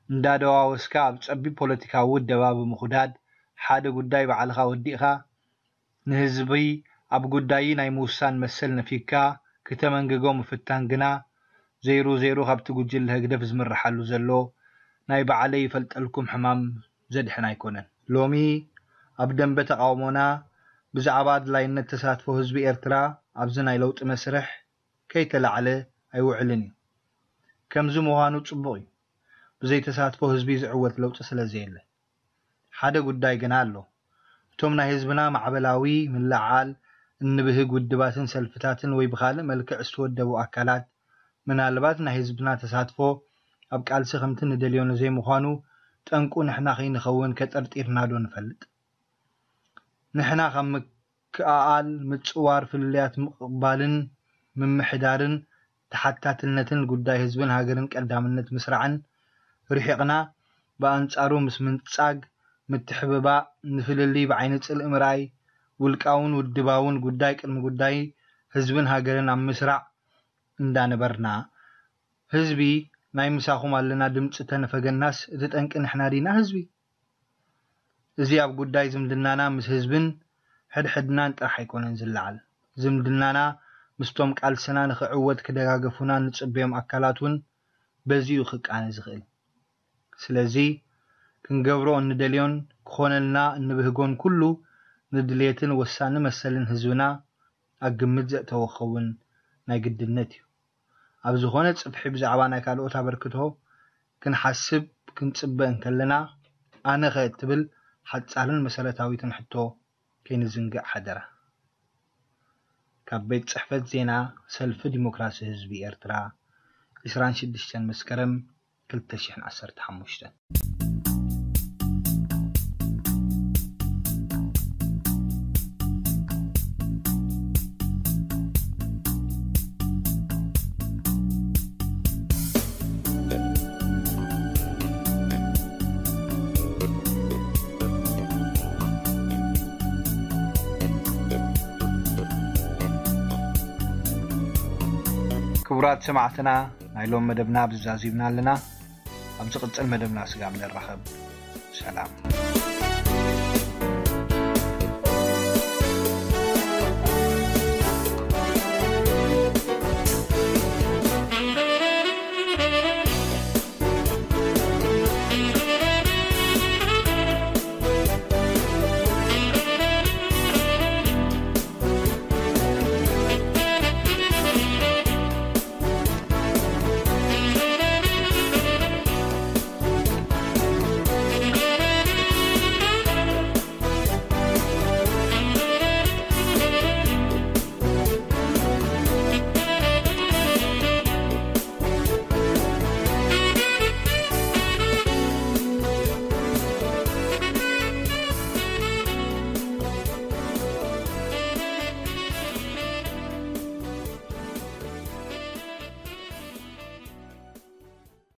እንዳደዋወስካ ኣብ ጸቢብ ፖለቲካዊ ውደባ ብምኹዳድ ሓደ ጉዳይ ባዕልኻ ወዲእኻ ንህዝቢ ኣብ ጉዳይ ናይ ምውሳን መሰል ነፊግካ ክተመንግጎ ምፍታን ግና ዘይሩ ዘይሩ ካብቲ ጉጅለ ህግደፍ ዝምርሓሉ ዘሎ ናይ ባዕለይ ይፈልጠልኩም ሕማም ዘድሕን ኣይኮነን። ሎሚ ኣብ ደንበ ተቓውሞና ብዛዕባ ኣድላይነት ተሳትፎ ህዝቢ ኤርትራ ኣብዚ ናይ ለውጢ መስርሕ ከይተላዕለ ኣይውዕልን እዩ። ከምዚ ምዃኑ ጽቡቕ እዩ። ብዘይ ተሳትፎ ህዝቢ ዝዕወት ለውጢ ስለ ዘየለ። ሓደ ጉዳይ ግና ኣሎ። እቶም ናይ ህዝብና ማዕበላዊ ምልዓል እንብህግ ውድባትን ሰልፍታትን ወይ ብኻልእ መልክዕ ዝተወደቡ ኣካላት፣ ምናልባት ናይ ህዝብና ተሳትፎ ኣብ ቃልሲ ከምቲ ንደልዮ ንዘይምዃኑ ጠንቁ ንሕና ከይንኸውን ከጠርጢርና ዶ ንፈልጥ? ንሕና ካብ ምክእኣል፣ ምጽዋር፣ ፍልልያት ምቕባልን ምምሕዳርን ተሓታትነትን ጉዳይ ህዝብን ሃገርን ቀዳምነት ምስራዕን ርሒቕና፣ ብኣንጻሩ ምስ ምንጻግ፣ ምትሕብባእ፣ ንፍልልይ ብዓይኒ ጽልኢ ምርኣይ፣ ውልቃውን ውድባውን ጉዳይ ቅድሚ ጉዳይ ህዝብን ሃገርን ኣብ ምስራዕ እንዳነበርና፣ ህዝቢ ናይ ምሳኹም ኣለና ድምጺ ተነፈገናስ እቲ ጠንቂ ንሕና ዲና ህዝቢ? እዚ ኣብ ጉዳይ ዝምድናና ምስ ህዝብን ሕድሕድናን ጥራሕ ኣይኮነን ዝለዓል። ዝምድናና ምስቶም ቃልስና ንኽዕወት ክደጋገፉና እንጽበዮም ኣካላት እውን በዚ እዩ ክቃነ ዝኽእል። ስለዚ ክንገብሮ እንደልዮን ክኾነልና እንብህጎን ኩሉ ንድልየትን ወሳኒ መሰልን ህዝብና ኣብ ግምት ዘእተወ ክኸውን ናይ ግድነት እዩ። ኣብ ዝኾነ ጽፍሒ ብዛዕባ ናይ ካልኦት ኣበርክቶ ክንሓስብ ክንጽበ እንከለና፣ ኣነኸ እትብል ሓጻርን መሰረታዊትን ሕቶ ከይንዝንግዕ ሓደራ። ካብ ቤት ጽሕፈት ዜና ሰልፊ ዲሞክራሲ ህዝቢ ኤርትራ፣ ዕስራን ሽዱሽተን መስከረም ክልተ ሽሕን ዓሰርተ ሓሙሽተን። ክቡራት ሰማዕትና፣ ናይ ሎም መደብና ብዛዚብና ኣለና። ኣብ ዝቕጽል መደብና ስጋብ ንራኸብ፣ ሰላም።